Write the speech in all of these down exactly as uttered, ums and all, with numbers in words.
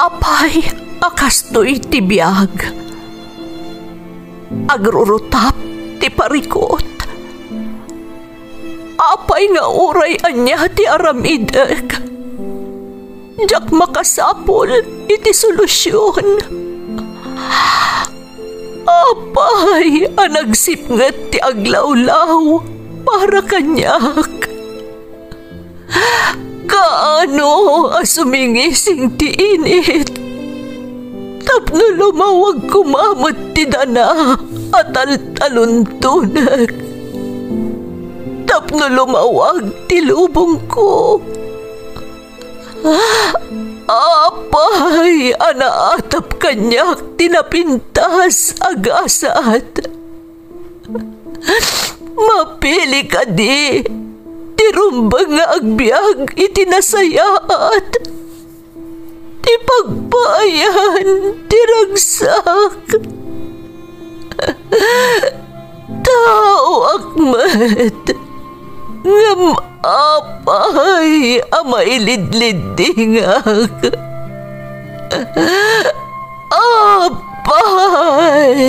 Apay a kastoy ti biag? Agrurutap ti parikut. Apay nga uray ania ti aramidek, diak makasapul iti solusion. Apay a nagsipnget ti aglawlaw para kaniak. Kaano a sumingising ti init tapno lumawag koma met ti dana a taltaluntonek, tapno lumawag ti lubongko. Apay a naatap kaniak ti napintas a gasat. Mapili kadi ti rumbeng nga agbiag iti nasayaat, ti pagpaayan ti ragsak? Taoak met, ngem apay a mailidliddingak? Apay!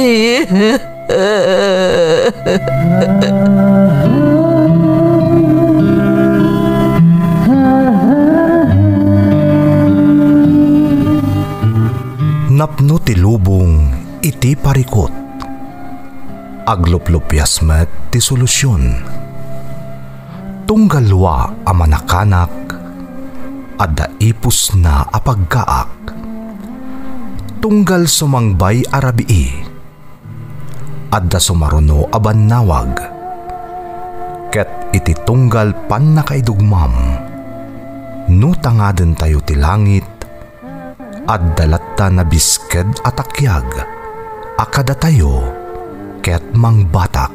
Napno ti lubong iti parikut. Agluplupias met ti solusion. Tunggal wa a manakanak, adda ipusna a paggaak. Tunggal sumangbay a rabii, adda sumaruno a bannawag. Ket iti tunggal pannakaidugmam, no tangadentayo ti langit, adda latta nabisked a takiag a kadatayo ket mangbatak.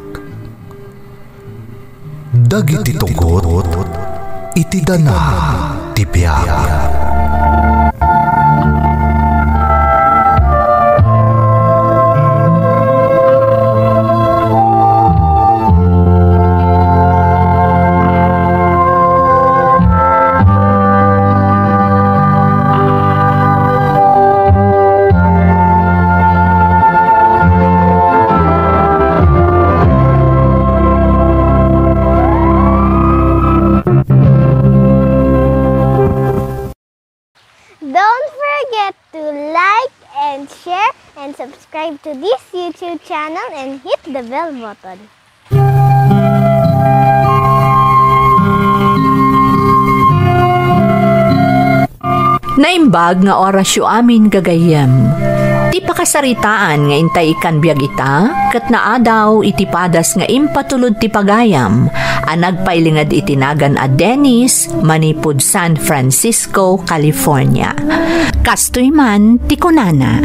Dagiti tugot iti dana ti biag. Don't forget to like and share and subscribe to this YouTube channel and hit the bell button. Naimbag nga orasyo amin, gagayyem. Ti pakasaritaan nga intay ikkan biag ita, ket naadaw iti padas nga impatulod ti pagayam a nagpailinged iti nagan a Dennis manipud San Francisco, California. Kastoy man ti kunana,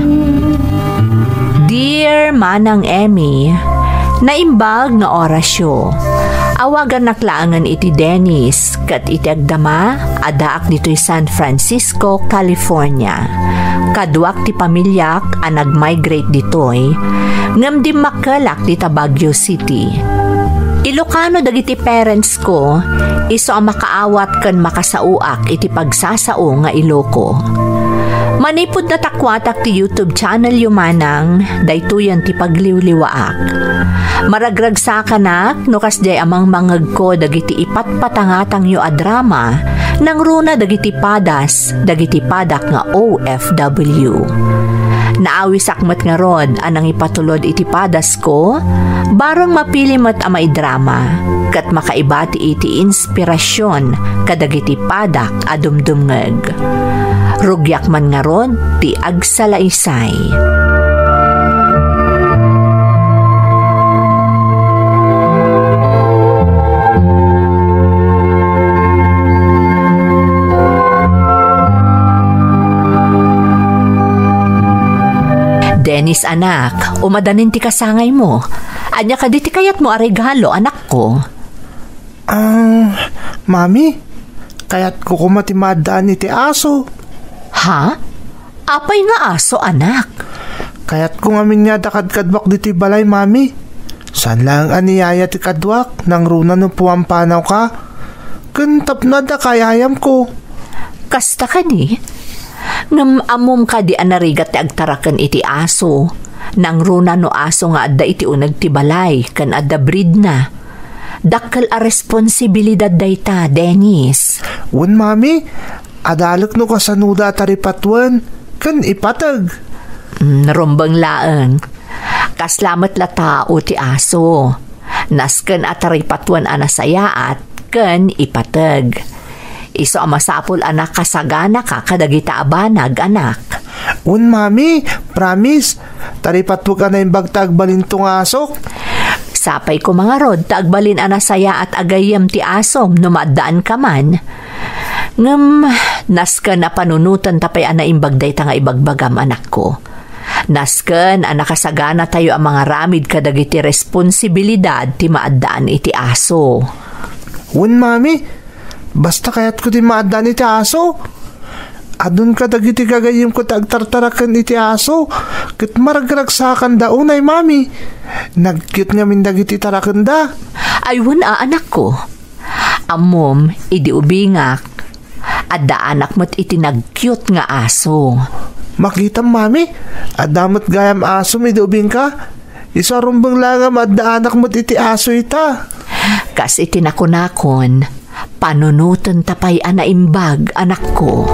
Dear Manang Emmy, naimbag nga orasyo. Awagannak laengen iti Dennis, ket iti agdama, addaak ditoy San Francisco, California. Kaduak ti pamiliak a nag-migrate ditoy, ngem dimmakkelak dita Baguio City. Ilocano dagiti parents ko, isu a makaawat ken makasaoak iti pagsasao nga Iloco. Manipud natakuatak ti YouTube channel yo, Manang, daytoyen ti pagliwliwaak. Maragragsakanak no kasdiay a mangmangngegko dagiti ipatpatangatangyo a drama, nangruna dagiti padas, dagiti padak nga O F W. Naawisak met ngarud a nangipatulod iti padasko, bareng mapili met a maidrama, ket makaibati iti inspirasyon kadagiti padak a dumdumngeg. Rugiak man ngarud ti agsalaysay. Dennis, anak, umadanin ti kasangaymo. Ania kadi ti kayatmo a regalo, anakko? Ah, Mami, kayatko koma ti maaddaan iti aso. Ha? Apay nga aso, anak? Kayatko ngamin nga adda kadkaduak ditoy balay, Mami. Saan laeng a ni yaya ti kaduak, nangruna no pumampanawka. Ken tapno adda kayayamko. Kasta kadi? Ngem ammom kadi a narigat ti agtaraken iti aso? Nangruna no aso nga adda iti uneg ti balay ken adda breedna. Dakkel a responsibilidad dayta, Dennis. Wen, Mami, adalek no kasanoda a taripatuen ken ipateg. Mm, rumbeng laeng. Kasla met la tao ti aso. Nasken a taripatuen a nasayaat ken ipateg. Isu a masapul a nakasaganaka kadagiti a banag, anak. Wen, Mami, promise. Taripatuek a naimbag ta agbalinto nga asok. Sapay koma ngarud ta agbalin a nasayaat a gayyem ti asom no maaddaanka man. Ngem, nasken a panunoten ta pay a naimbag dayta nga ibagbagam, anakko. Nasken a nakasaganatayo a mangaramid kadagiti responsibilidad ti maaddaan iti aso. Wen, Mami, basta kayatko ti maaddaan iti aso. Adun kadagiti gagayyemko ti agtartaraken iti aso, ket maragragsakanda unay, Mami. Nag-cute ngamin dagiti tarakenda. Ay, wen a, anakko. Ammom, idi ubingak, addaanak met iti nag-cute nga aso. Makitam, Mami, adda met gayam asom idi ubingka. Isu a rumbeng laeng a maaddaanak met iti aso ita. Kas iti nakunakon, panunoten ta pay a naimbag, anakko.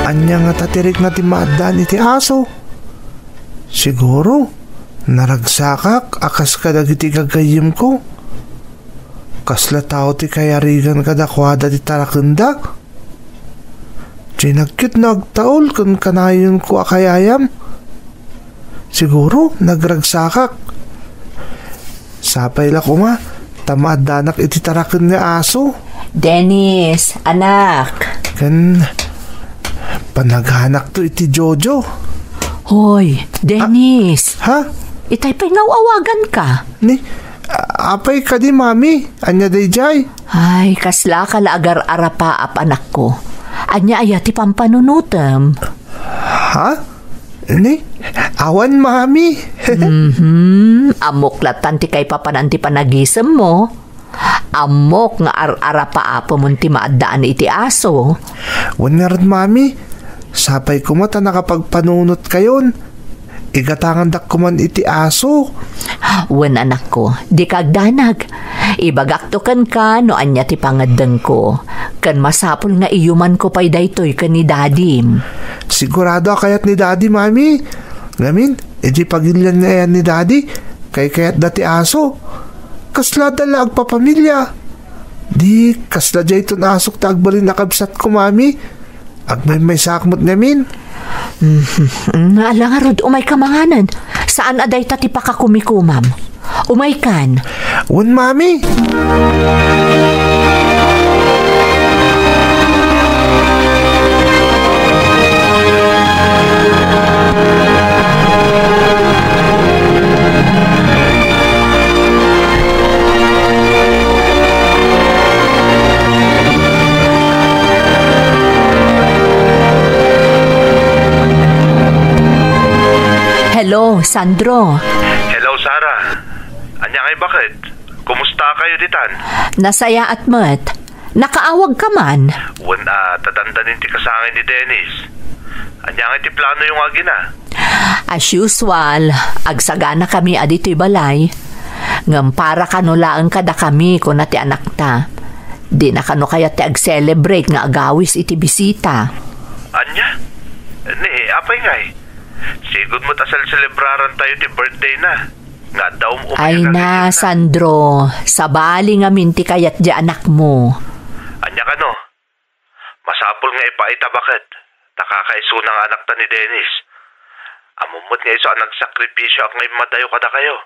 Ania ngata ti rikna ti maaddaan iti aso? Siguro, naragsakak a kas kadagiti gagayyemko. Kasla tao ti kayarigan kadakuada ti tarakenda. Diay nag-cute no agtaul ken kanayonko a kayayam. Siguro, nagragsakak. Sapay la koma, ta maaddanak iti taraken nga aso. Dennis, anak. Ken, panaganakto iti Jojo. Hoy, Dennis. Ah, ha? Itay pay nga awaganka. Ni, a-, apay kadi, Mami? Ania daydiay? Ay, kaslaka la agar-arapaap, anakko. Ania aya ti pampanunotem? Ha? Ni? Awan, Mami. Mhm. Ammok latan ti kaipapanan ti panagisemmo. Ammok nga ar-arapaapemon ti maaddaan iti aso. Wen ngarud, Mami. Sapay koma ta nakapagpanunotkayon. Igatangandak koman iti aso. Wen, anakko, dika agdanag. Ibagakto kenka no ania ti pangeddengko. Ken masapul nga iyumanko pay daytoy ken ni Dadim. Sigurado a kayat ni Dadi, Mami. Ngamin, idiay pagilian nga ayan ni Dadi, kaykayatda ti aso. Kaslada la agpapamilia. Di, kasla dayton asok ta agbalin a kabsatko, Mami. Agmaymaysaak met ngamin. Mhm. Nga ala ngarud, umayka manganen. Saan a dayta ti pakakumikumam. Umaykan. Wen, Mami. Hello, Sandro. Hello, Sarah. Ania ngay baket? Kumusta kayo ditan? Nasayaat met. Nakaawag ka man? Wen a, ta dandanin ti kasangay ni Dennis. Ania ngay ti plano yung agina? As usual, agsagana kami a ditoy balay. Ngem para kano laeng kadakami, kuna ti anakta. Dina kano kayat ti ag-celebrate nga agawis iti bisita. Ania? Ni, apay ngay? Sigud met a selselebraran tayo ti birthday na. Nga adda um-, Ay na, Sandro, sabali ngamin ti kayat di anakmo. Ania kano? Masapul nga ipaay ta baket, ta kakaisuna nga anakta ni Dennis. Ammom met nga isu a nagsakripisio a nga immadayo kadakayo,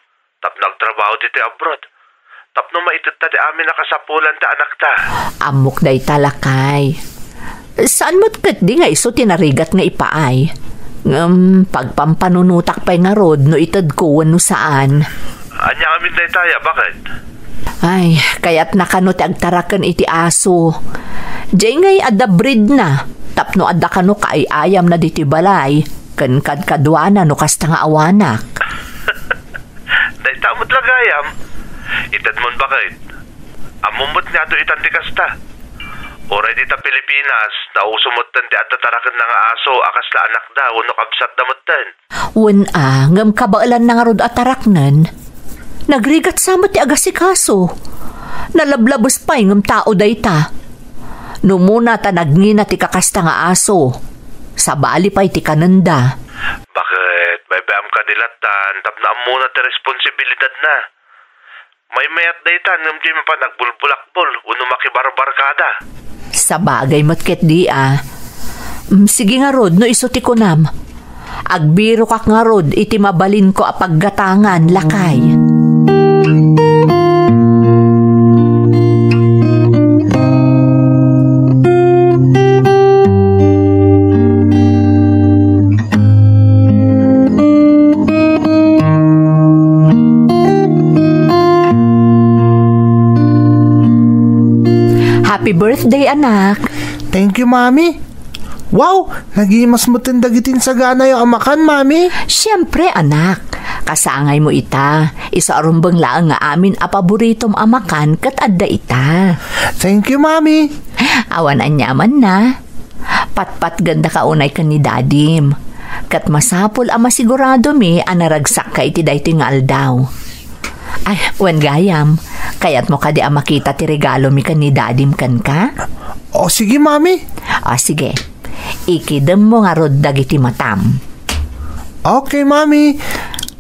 tapno agtrabaho ditoy abroad. Tapno maitedta ti amin a kasapulan ti anakta. Ammok dayta, lakay. Saan met ketdi nga isu ti narigat nga ipaay. Ngem pagpampanunotak pay ngarud no itedko wenno saan. Ania ngamin daytaya, baket? Ay, kayatna kano ti agtaraken iti aso. Diay ngay adda breedna, tapno adda kano kaay-ayamna ditoy balay, ken kadkaduana no kasta nga awanak. Dayta met la gayam. Itedmon, baket. Ammom met nga adu itan ti kasta. Uray dita Pilipinas, nauso metten ti adda tarakenna nga aso a kasla anakda wenno kabsatda metten. Wen a, ngem kabaelanna ngarud a taraknen. Nagrigat sa met ti agasikaso. Nalablabes pay ngem tao dayta. No umuna ta nagngina ti kakasta nga aso, sabali pay ti kanenda. Baket, baybay-am kadi lattan tapno ammona ti responsibilidadna. Maymayat dayta ngem diay mapan agbulbulakbol wenno makibarbarkada. Sabagay met ketdi a. Mm, sige ngarud, no isu ti kunam. Agbirokak ngarud iti mabalinko a paggatangan, lakay. Happy birthday, anak! Thank you, Mami. Wow! Nagimas metten dagiti insaganayo a makan, Mami. Siempre, anak. Kasangaymo ita. Isu a rumbeng laeng nga amin a paboritom a makan ket adda ita. Thank you, Mami. Awan aniamanna. Patpatgendaka unay ken ni Dadim. Ket masapul a masiguradomi a naragsakka iti daytoy nga aldaw. Ay, wen gayam, kayatmo kadi a makita ti regalomi ken ni Dadim kenka? O, sige, Mami. O, sige. Ikidemmo ngarud dagiti matam. Okay, Mami.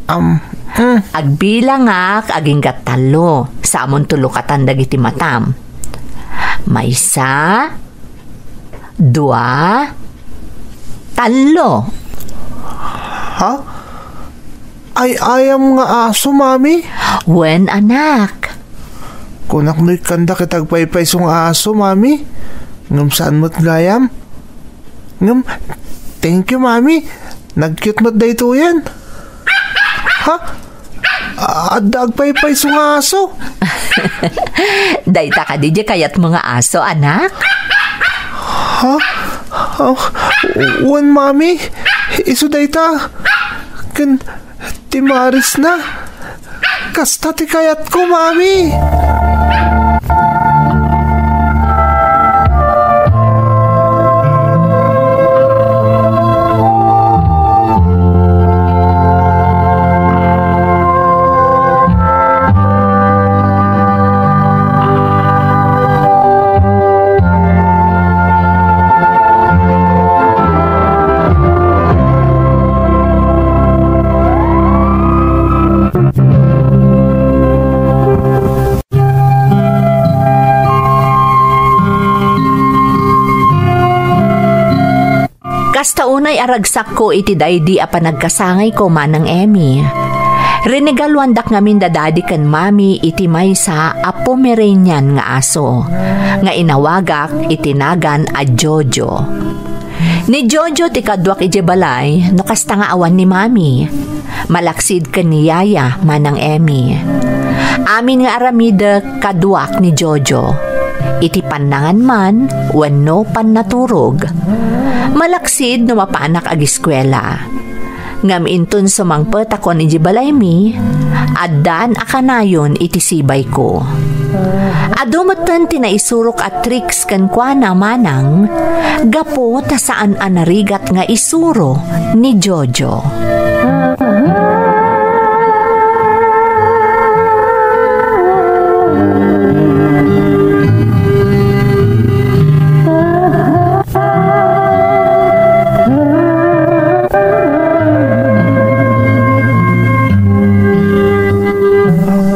Um, mm. Agbilangak agingga tallo. Saamon tulokatan dagiti matam. Maysa, dua, tallo. Ha? Ay-ayam nga aso, Mami? Wen, anak. Kunak no ikkanda ket agpaypayso nga aso, Mami. Ngem saan met gayam? Ngem, thank you, Mami. Nag-cute met daytoyen. Ha? A-, adda agpaypayso nga aso? Dayta kadi diay kayatmo nga aso, anak? Ha? Ah, wen, Mami. Isu dayta. Ken ti marisna. Kasta ti kayatko, Mami. Kasta unay a ragsakko iti daydi a panagkasangayko, Manang Emmy. Rinegaluandak ngamin da Daddy ken Mami iti maysa a Pomeranian nga aso, nga inawagak iti nagan a Jojo. Ni Jojo ti kaduak idiay balay no kasta nga awan ni Mami. Malaksid ken ni Yaya, Manang Emmy. Amin nga aramidek kaduak ni Jojo. Iti pannangan man wenno pannaturog. Malaksid no mapanak agiskuela. Ngem inton sumangpetakon idiay balaymi, addan a kanayon iti sibayko. Adu metten ti naisurok a tricks kenkuana, Manang, gapu ta saan a narigat nga isuro ni Jojo.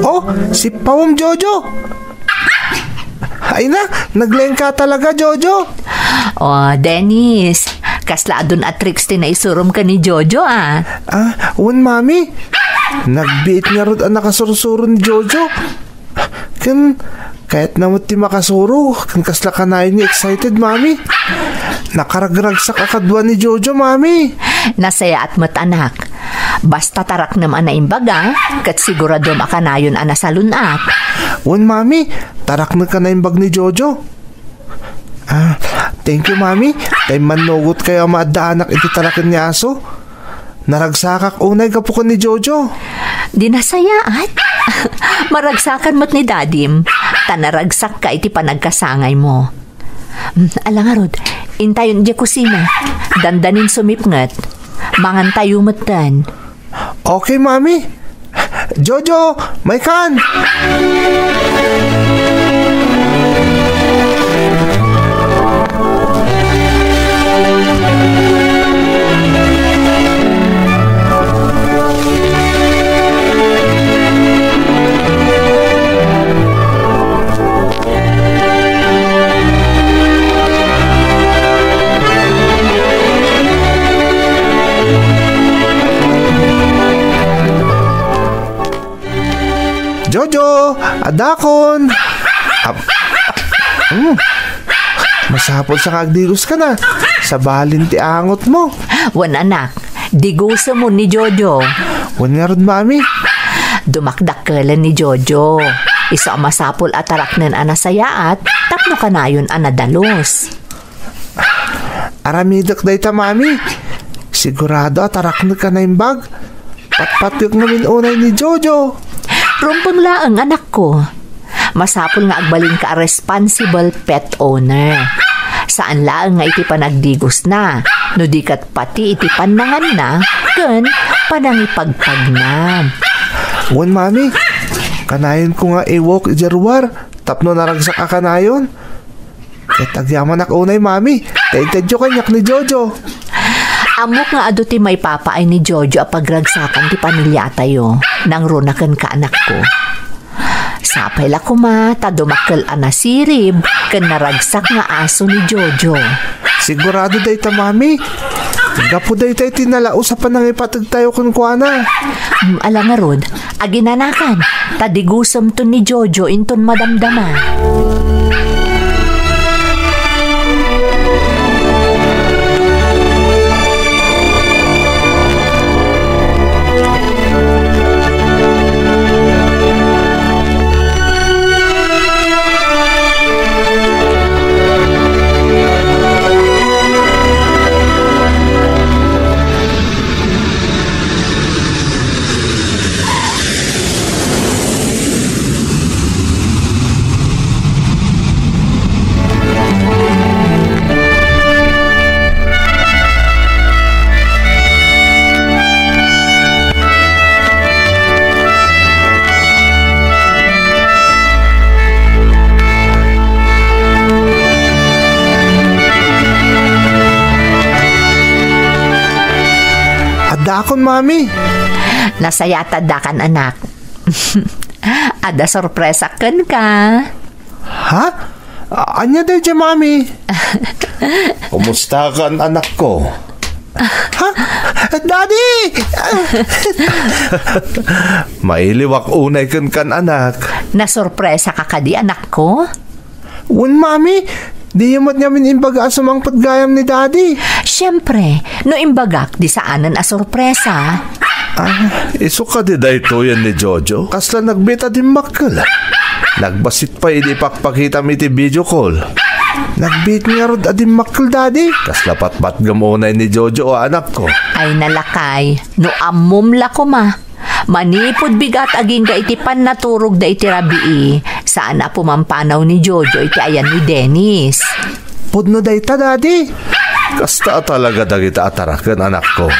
Oh, si Pawom Jojo! Ay na, naglengka talaga, Jojo. Oh, Dennis, kasla adun a tricks ti naisurom ken ni Jojo, ah. Ah, wen, Mami. Nagbiit ngarud a nakasursuro ni Jojo. Ken, kayatna met ti makasuro, ken kasla kanayon nga excited, Mami. Nakaragragsak a kadua ni Jojo, Mami. Nasayaat met, anak. Basta taraknem a naimbaga, ket siguradom a kanayon a nasalun-at. Wen, Mami, taraknek a naimbag ni Jojo. Ah, thank you, Mami. Ta immannugotkayo a maaddaanak iti taraken ni Aso. Naragsakak unay gapu ken ni Jojo. Di nasayaat? Maragsakan met ni Dadim, ta naragsakka iti panagkasangaymo. Mm, ala ngarud, intayon idiay kusina. Dandanin sumipnget. Mangantayo metten. Okay, Mami. Jojo, maikan! Jojo, addakon. Ap-, hmm. Masapul sa nga agdigoskana. Sabalin ti angotmo. Wen, anak, digosem ni Jojo. Wen ngarud, Mami. Dumakdakkelen ni Jojo. Isu a masapul a taraknen a nasayaat tapno kanayon a nadalus. Aramidek dayta, Mami. Sigurado a taraknek a naimbag. Patpatgek ngamin unay ni Jojo. Rumbeng laeng, anakko. Masapul nga agbalinka a responsible pet owner. Saan laeng nga iti panagdigosna, no di ket pati iti pannanganna ken panangipagpagna. Wen, Mami. Kanayonko nga i-walk idiay ruar tapno naragsak a kanayon. Ket agyamanak unay, Mami, ta intedyo kaniak ni Jojo. Ammok nga adu ti maipapaay ni Jojo a pagragsakan ti pamiliatayo, nangruna kenka, anakko. Sapay la koma ta dumakkel a nasirib ken naragsak nga aso ni Jojo. Sigurado dayta, Mami. Gapu dayta iti nalaus a panangipategtayo kenkuana. Mm, ala ngarud, aginanakan, ta digusemton ni Jojo inton madamdama. Addaakon, Mami. Nasayaat addakan, anak. Adda sorpresa kenka. Ha? A-, ania daydiay, Mami? Kumustakan, anakko? Ha? Daddy! Mailiwak unay kenkan, anak. Nasorpresaka kadi, anakko? Wen, Mami, diyo met ngamin imbaga a sumangpet gayam ni Daddy. Siempre, no imbagak, di saanen a sorpresa. Ah, isu kadi daytoyen ni Jojo? Kasla nagbiit a dimmakkel. Nagbassit pay idi ipakpakitam iti video call. Nagbiit ngarud a dimmakkel, Daddy. Kasla patpatgem unay ni Jojo a anakko. Ay, nalakay, no ammom la koma. Manipud bigat agingga iti pannaturogda iti rabii, saan a pumampanaw ni Jojo iti ayan ni Dennis. Pudno dayta, Daddy. Kasta a talaga dagita a taraken, anakko.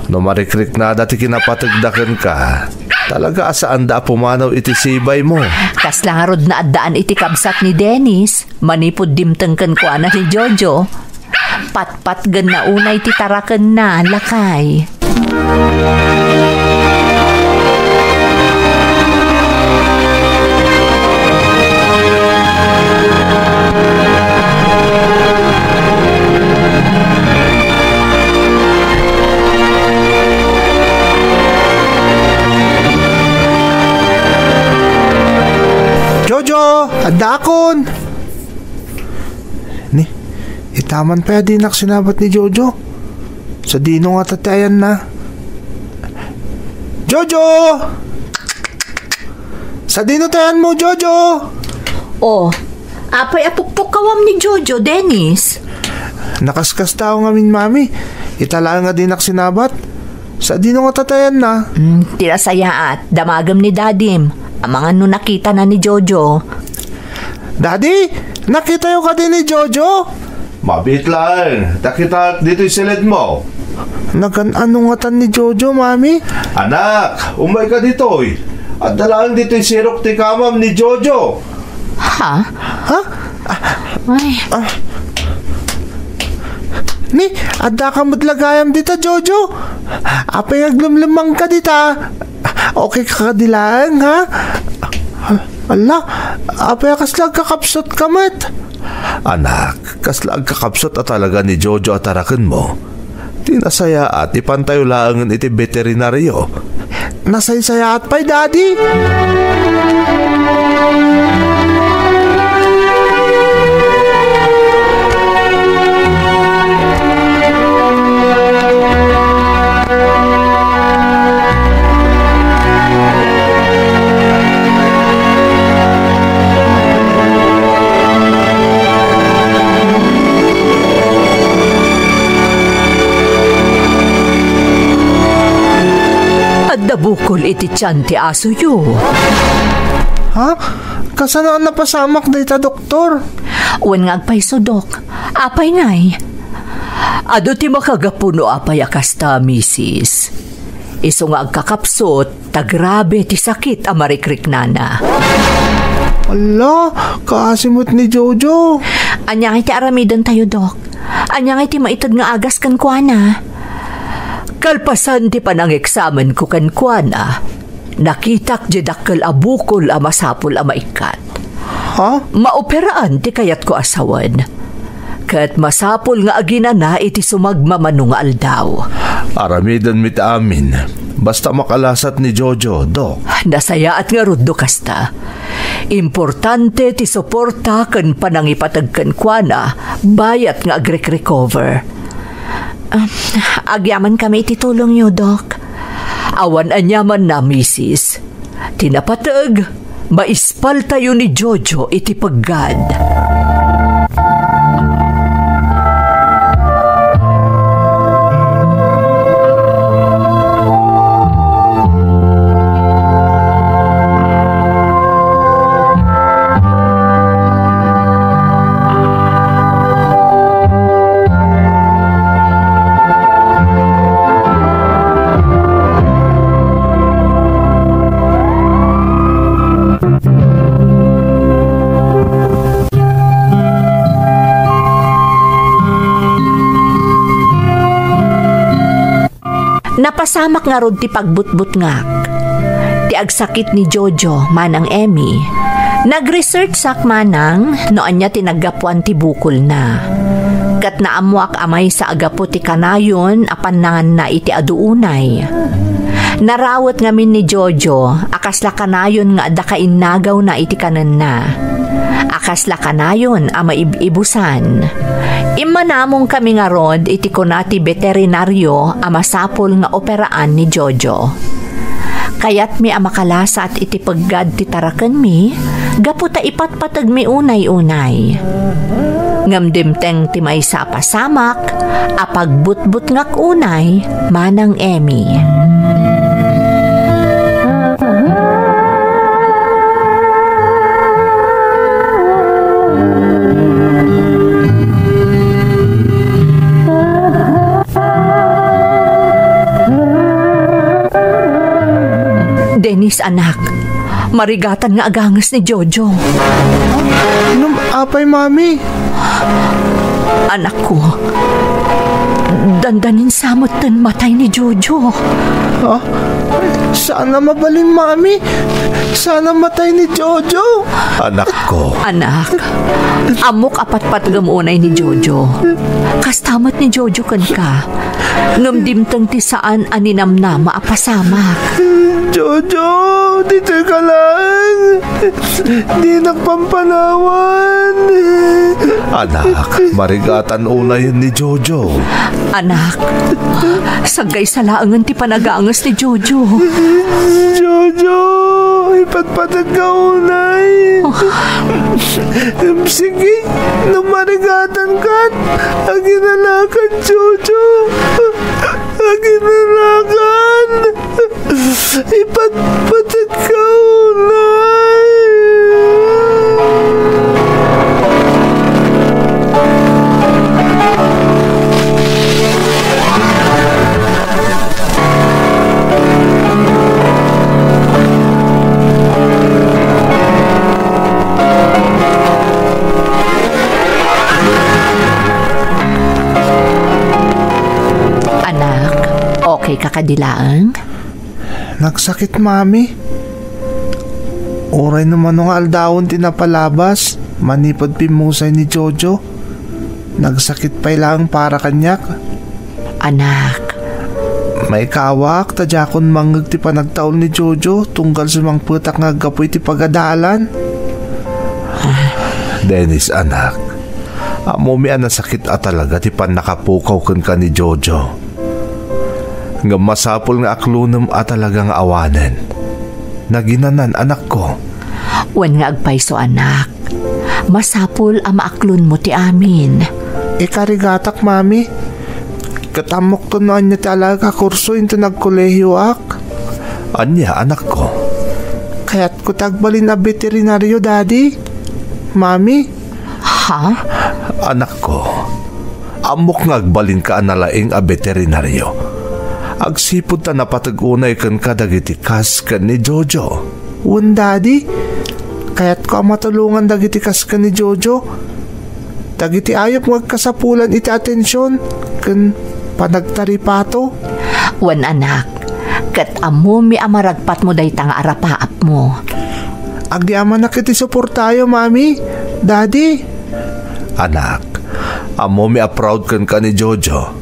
No marikriknada ti kinapategda kenka, talaga a saanda a pumanaw iti sibaymo. Kasla ngarud nga addaan iti kabsat ni Dennis, manipud dimteng kenkuana ni Jojo. Patpatgenna unay ti tarakenna, lakay. Jojo, addaakon! Ni, itaman pay a dinak sinabat ni Jojo. Sadino ngata ti ayanna? Jojo! Sadino ti ayanmo, Jojo? Oh, apay a pukpukkawam ni Jojo, Dennis? Nakaskasdaaw ngamin, Mami. Ita laeng a dinak sinabat. Sadino ngata ti ayanna? Hmm, ti nasayaat, damagem ni Dadim. Amangan no nakitana ni Jojo. Daddy, nakitayo kadi ni Jojo? Mabiit laeng, ta kitaek ditoy siledmo. Nagan-ano ngatan ni Jojo, Mami? Anak, umayka ditoy. Adda laeng ditoy sirok ti kamam ni Jojo. Ha? Ha? Ay. Ah. Ni, addaka met la gayam dita, Jojo? Apay nga aglemlemmangka dita? Okay ka kadi laeng, ha? Ala, apay a kasla agkakapsutka met? Anak, kasla agkakapsut a talaga ni Jojo a tarakenmo. Ti nasayaat, ipantayo laengen iti beterinario. Nasaysayaat pay, Daddy. Adda bukol iti tian ti asoyo. Ha? Kasano a napasamak dayta, doktor? Wen nga agpayso, Dok. Apay ngay? Adu ti makagapu no apay a kasta, misis. Isu nga agkakapsut, ta grabe ti sakit a marikriknana. Ala, kaasi met ni Jojo. Ania ngay ti aramidentayo, Dok? Ania ngay ti maited nga agas kenkuana? Kalpasan ti panangeksamen ko kenkuana, nakitak di dakkel a bukol a masapul a maikkat. Ha? Maoperaan ti kayatko a sawen. Ket masapul nga aginana iti sumagmamano nga aldaw. Aramidenmi ti amin. Basta makalasat ni Jojo, Dok. Nasayaat ngarud no kasta. Importante ti suporta ken panangipateg kenkuana bayat nga agrekrecover. Ah, agyamankami iti tulongyo, Dok. Awan aniamanna, misis. Ti napateg, maispaltayo ni Jojo iti peggad. Napasamak ngarud ti pagbutbutngak. Ti agsakit ni Jojo, Manang Emmy, nag-researchak manang no ania ti naggapuan ti bukolna. Ket naammoak a maysa a gapu ti kanayon a pannanganna iti adu unay. Narawet ngamin ni Jojo a kasla kanayon nga adda kainnagawna iti kanenna. A kasla kanayon a maib-ibusan. Immanamong kami ngarud iti kuna ti beterinario a masapul nga operaan ni Jojo. Kayatmi a makalasat iti peggad ti tarakenmi gapu ta ipatpategmi unay-unay. Ngem dimteng ti maysa a pasamak a pagbutbutngak unay, Manang Emmy. Dennis, anak, marigatan nga aganges ni Jojo. Ngem apay, Mami? Anakko, dandanin sa metten matay ni Jojo. Ha? Saan a mabalin, Mami. Saan a matay ni Jojo. Anakko. Anak, ammok a patpategem unay ni Jojo. Kasta met ni Jojo kenka. Ngem dimteng ti saan a ninamnama a pasamak. Jojo, ditoy ka laeng. Dinak pampanawan. Anak, marigatan unayen ni Jojo. Anak, saggaysa laengen ti panaganges ni Jojo. Jojo, ipatpategka unay. Sige, no marigatan kat, aginanakan, Jojo. Aginanakan. Ipatpategka unay. Anak, okay ka kadi laeng? Nagsakit, Mami. Uray no mano nga aldawen ti napalabas, manipud pimmusay ni Jojo, nagsakit pay laeng para kaniak. Anak. Maikawak ta diakon mangngeg ti panagtaul ni Jojo tunggal sumangpetak nga aggapu iti pagadalan. Dennis, anak, ammomi a nasakit a talaga ti pannakapukaw kenka ni Jojo. Ngem masapul nga aklonem a talaga nga awanen. Naginanan, anakko. Wen nga agpayso, anak. Masapul a maaklonmo ti amin. Ikarigatak, Mami. Ket ammokto no ania ti alaek a kurso inton agkolehioak. Ania, anakko? Kayatko ti agbalin a beterinario, Daddy. Mami. Ha? Anakko, ammok nga agbalinka a nalaing a beterinario. Agsipud ta napateg unay kenka dagiti kas ken ni Jojo. Wen, Daddy, kayatko a matulongan dagiti kas ken ni Jojo. Dagiti ayop nga agkasapulan iti atension ken panagtaripato. Wen, anak, ket ammomi a maragpatmo dayta nga arapaapmo. Agyamanak iti suportayo, Mami, Daddy. Anak, ammomi a proud kenka ni Jojo.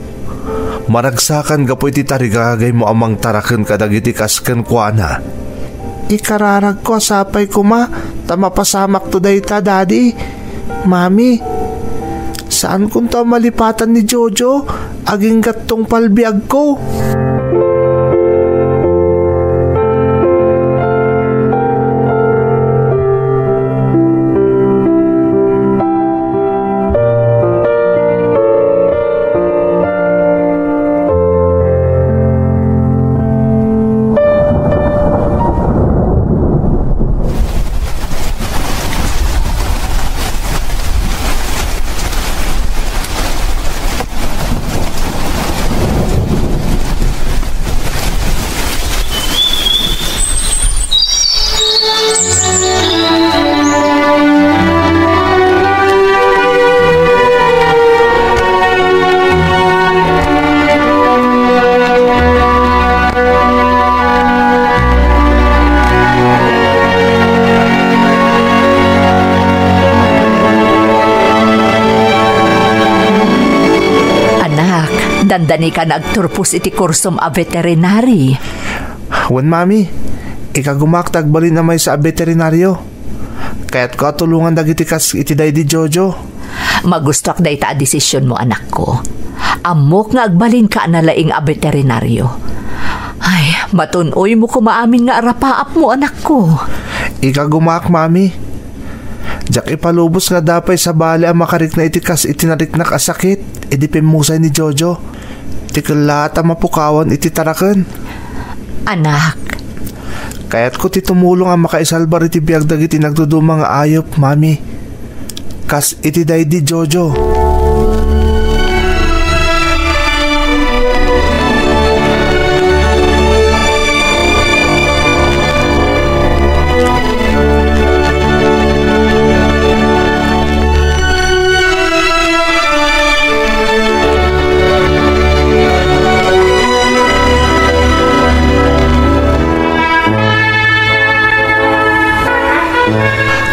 Maragsakan gapu iti tarigagaymo a mangtaraken kadagiti kas kenkuana. Ikararagko a sapay koma ta mapasamakto dayta, Daddy. Mami, saankonto a malipatan ni Jojo agingga tungpal biagko. Anak, dandanika nga agturpos iti kursom a veterinary. Wen, Mami, ikagumak ta agbalin a maysa a beterinario. Kayatko a tulongan dagiti kas iti daydi Jojo. Magustuak dayta a desisionmo, anakko. Ammok nga agbalinka a nalaing a beterinario. Ay, matun-oymo koma amin nga arapaapmo, anakko. Ikagumak, Mami. Diak ipalubos nga adda pay sabali a makarikna iti kas iti nariknak a sakit idi pimmusay ni Jojo. Ti kellaat a mapukawan iti taraken. Anak. Kayatko ti tumulong a makaisalbar iti biag dagiti nagduduma nga ayop, Mami. Kas iti daydi Jojo.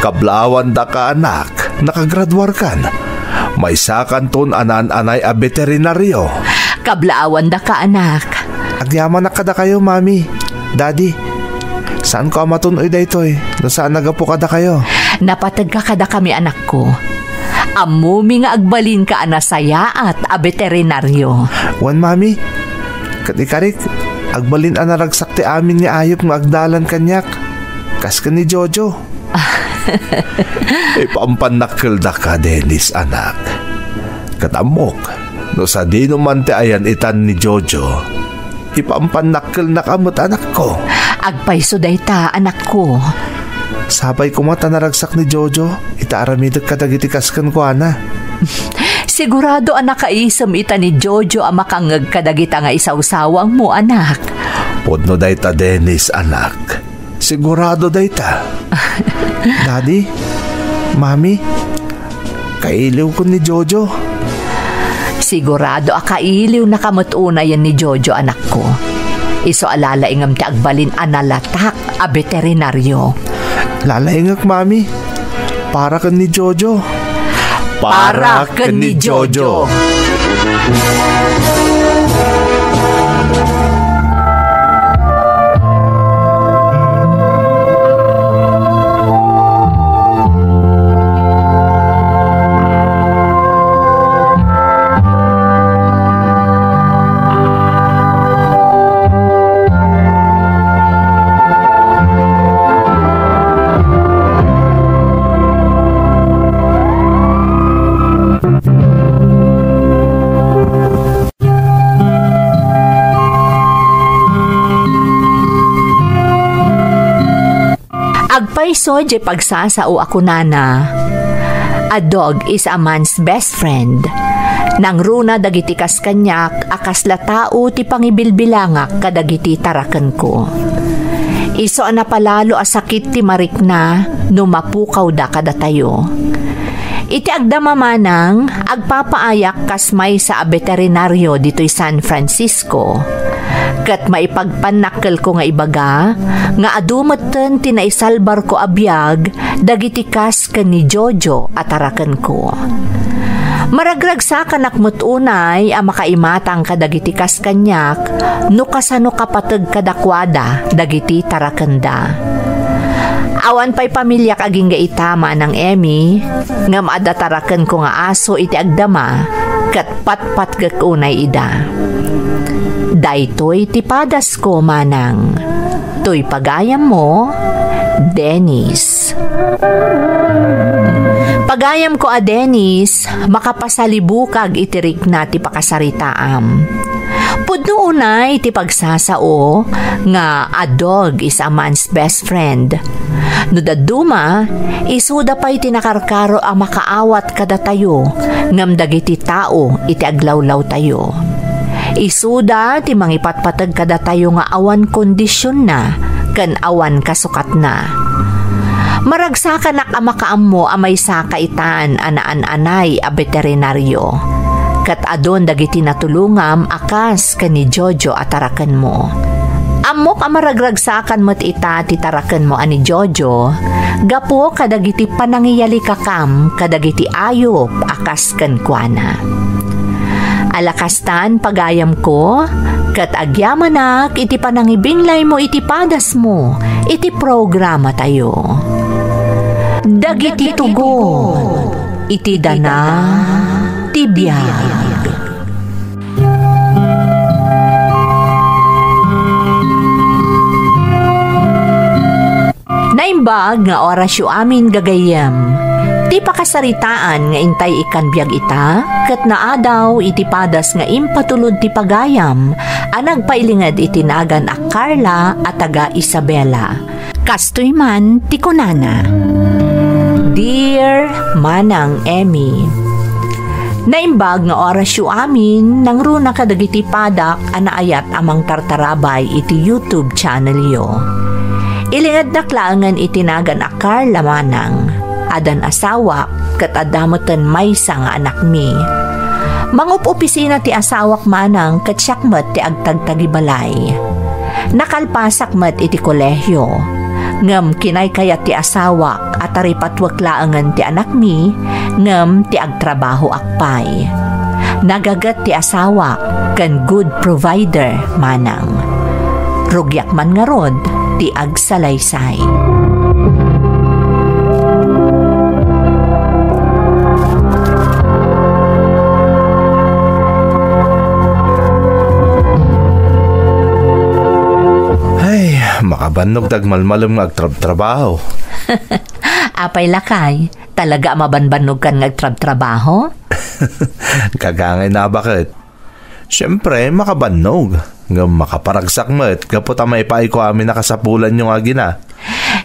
Kablaawandaka, anak, nakagraduarkan. Maysakanton a naan-anay a beterinario. Kablaawandaka, anak. Agyamanak kadakayo, Mami, Daddy. Saanko a matun-oy daytoy no saan a gapu kadakayo. Napategka kadakami, anakko. Ammomi nga agbalinka a nasayaat a beterinario. Wen, Mami. Ket ikarik, agbalin a naragsak ti amin nga ayup nga agdalan kaniak. Kas ken ni Jojo. Ipampannakkeldak a, Dennis, anak. Ket ammok, no sadino man ti ayan itan ni Jojo, ipampannakkelnak a met, anakko. Agpayso dayta, anakko. Sapay koma ta naragsak ni Jojo ita aramidek kadagiti kas kenkuana. Sigurado a nakaisem ita ni Jojo a makangngeg kadagita nga isawsawangmo, anak. Pudno dayta, Dennis, anak. Sigurado dayta. Daddy, Mami, kailiwko ni Jojo. Sigurado a kailiwnaka met unayen ni Jojo, anakko. Isu a lalaingem ti agbalin a nalatak a beterinario. Lalaingek, Mami. Para ken ni Jojo. Para ken ni Jojo. Agpayso diay pagsasao a kunana, "A dog is a man's best friend." Nangruna dagiti kas kaniak a kasla tao ti pangibilbilangak kadagiti tarakenko. Isu a napalalo a sakit ti marikna no mapukawda kadatayo. Iti agdama manang, agpapaayak kas maysa a beterinario ditoy San Francisco. Ket maipagpannakkelko nga ibaga nga adu metten ti naisalbarko a biag dagiti kas ken ni Jojo a tarakenko. Maragragsakanak met unay a makaimatang kadagiti kas kaniak no kasano kapateg kadakuada dagiti tarakenda. Awan pay pamiliak agingga ita, Manang Emmy, ngem adda tarakenko nga aso iti agdama, ket patpatgek unay ida. Daytoy ti padasko, Manang. Toy pagayammo, Dennis. Pagayamko a Dennis, makapasalibukag iti rikna ti pakasaritaam. Pudno unay ti pagsasao nga a dog is a man's best friend. No dadduma, isuda pay ti nakarkaro a makaawat kadatayo ngem dagiti tao iti aglawlawtayo. Isuda ti mangipatpateg kadatayo nga awan kondisionna ken awan kasukatna. Maragsakanak a makaammo a maysaka itan a naan-anay a beterinario. Ket adun dagiti natulongam a kas ken ni Jojo a tarakenmo. Ammok a maragragsakan met ita ti tarakenmo a ni Jojo gapu kadagiti panangiyalikakam kadagiti ayup a kas kenkuana. Ala kastan, pagayamko, ket agyamanak iti panangibinglaymo iti padasmo iti programatayo. Dagiti tugot iti dana ti biag. Naimbag nga orasyo amin, gagayyem. Ti pakasaritaan nga intay ikkan biag ita, ket naadaw iti padas nga impatulod ti pagayam a nagpailinged iti nagan a Carla a taga Isabela. Kastoy man ti kunana, "Dear Manang Emmy, naimbag nga orasyo amin nangruna kadagiti padak a naayat a mangtartarabay iti YouTube channelyo. Ilingednak laengen iti nagan a Carla, Manang. Adan asawak, ket adda metten maysa nga anakmi. Mangup-opisina ti asawak, Manang, ket siak met ti agtagtagibalay. Nakalpasak met iti kolehio. Ngem kinaykayat ti asawak a taripatwek laengen ti anakmi, ngem ti agtrabahoak pay. Nagaget ti asawak ken good provider, Manang. Rugiak man ngarud, ti agsalaysay. Ay, makabannog ti agmalmalem nga agtrabtrabaho. Apay, lakay, talaga a mabanbannogkan nga agtrabtrabaho? Kagangay na, baket. Siempre, makabannog. Ngem makaparagsak met gapu ta maipaayko amin a kasapulanyo nga agina.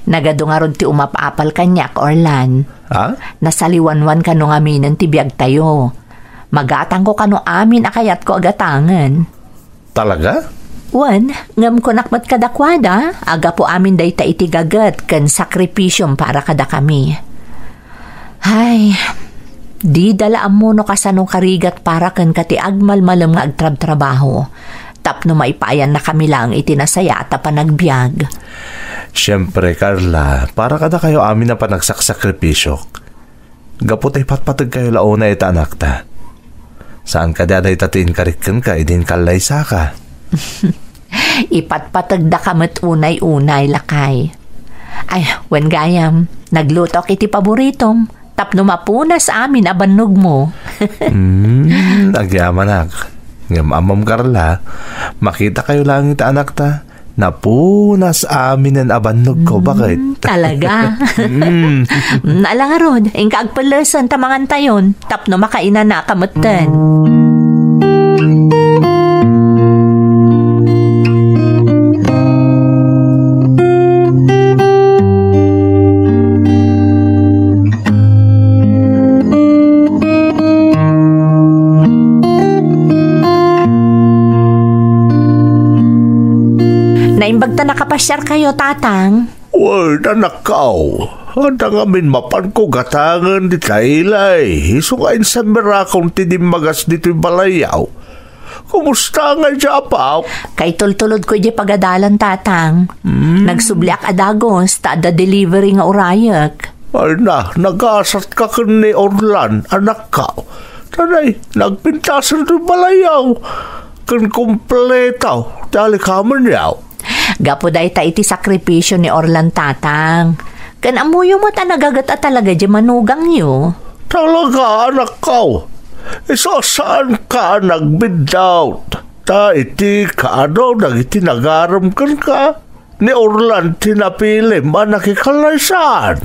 Nagadu ngarud ti umap-apal kaniak, Orlan. Ha? Nasaliwanwan kano ngaminen ti biagtayo. Magatangko kano amin a kayatko a gatangen. Talaga? Wen, ngem kunak met kadakuada, a gapu amin dayta iti gaget ken sakripisiom para kadakami. Ay, dida la ammo no kasano karigat para kenka ti agmalmalem nga agtrabtrabaho, tapno maipaayannakami laeng iti nasayaat a panagbiag. Siempre, Carla, para kadakayo amin a panagsaksakripisio. Gapu ta ipatpategkayo la unay ita anakta. Saan kadi a dayta ti inkarik kenka idi inkallaysaka? Ipatpategdaka met unay-unay, lakay. Ay, wen gayam, naglutok iti paboritom, tapno mapunas amin a bannogmo. Hmm, agyamanak. Ngem ammom, Carla, makitakayo laeng ita anakta, napunas aminen a bannogko, baket. Hmm, talaga? Hmm. Hmm, ala ngarud, inka agpellesen ta mangantayon. Tapno makainanaka metten. Naimbag ta nakapasiarkayo, Tatang. Wen, anakko, adda ngamin mapanko gatangen dita ilay, isu nga insamirakon ti dimmagas ditoy balayyo. Kumusta ngay diay apak? Kaitultulodko idiay pagadalan, Tatang. Hmm. Nagsubliak a dagus, ta adda delivery nga urayek. Ay na, nagasatka ken ni Orlan, anakko. Tanay, nagpintasen ti balayyo. Ken kompleto ti alikamenyo. Gapu dayta iti sakripisio ni Orlan, Tatang. Ken ammoyo met a nagaget a talaga diay manugangyo. Talaga, anakko. Isu a saanka a nagbiddut. Ta iti kaadu dagiti nagarem kenka, ni Orlan ti napilim a nakikallaysaan.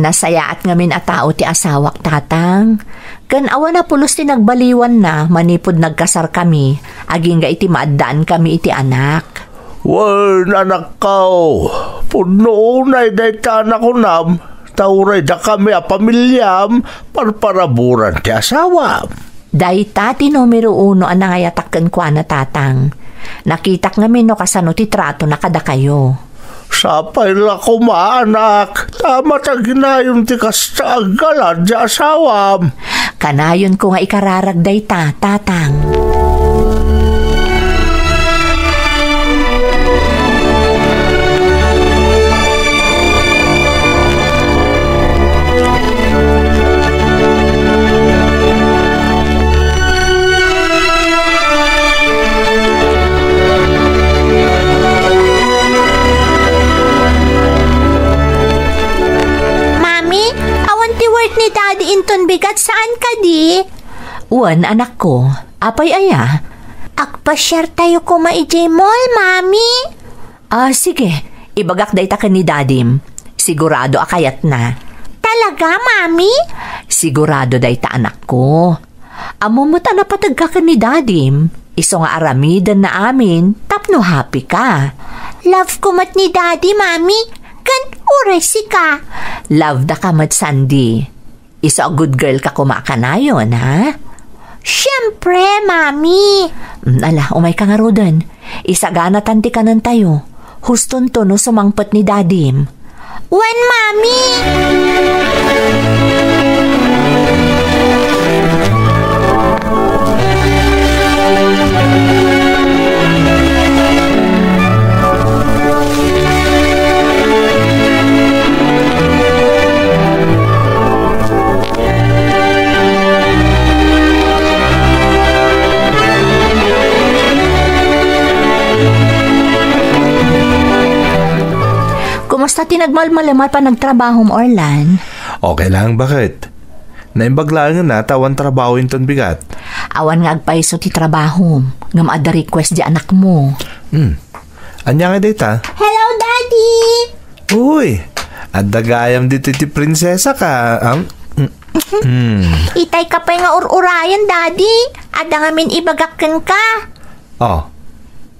Nasayaat ngamin a tao ti asawak, Tatang. Ken awan a pulos ti nagbaliwanna manipud nagkasarkami, agingga iti maaddaankami iti anak. Wen, anakko, pudno unay dayta a nakunam, ta uray dakami a pamiliam, parparaburan ti asawam. Dayta ti numero uno a nangayatak kenkuana, Tatang. Nakitak ngamin no kasano ti tratona kadakayo. Sapay la koma, anak, ta mataginayon ti kasta a galad ti asawam. Kanayonko nga ikararag dayta, Tatang. Mami, awan ti work ni Daddy inton bigat, saan kadi? Wen, anakko. Apay aya? Agpasiartayo koma idiay mall, Mami. Ah, sige. Ibagak dayta ken ni Dadim. Sigurado a kayatna. Talaga, Mami? Sigurado dayta, anakko. Ammom met a napategka ken ni Dadim. Isu nga aramidenna amin tapno happy ka. Love ko met ni Daddy, Mami. Ken uray sika. Love da ka met, Sandy. Isu a good girl ka koma a kanayon, ha? Siempre, Mami! Mm, ala, umay ka ngaruden. Isaganatan ti kanentayo. Hustonto no sumangpet ni Dadim. Wen, Mami! Kasta ti nagmalmalem a panagtrabahom, Orlan? Okay lang, baket? Naimbag laeng a ta awan trabaho inton bigat. Awan nga agpayso ti trabahom, ngem adda request di anakmo. Hmm. Ania nga dayta? Hello, Daddy! Uy, adda gayam ditoy ti prinsesa ka, am? Hmm. Itay ka pay nga ur-urayan, Daddy. Adda ngamin ibagak kenka. Oh,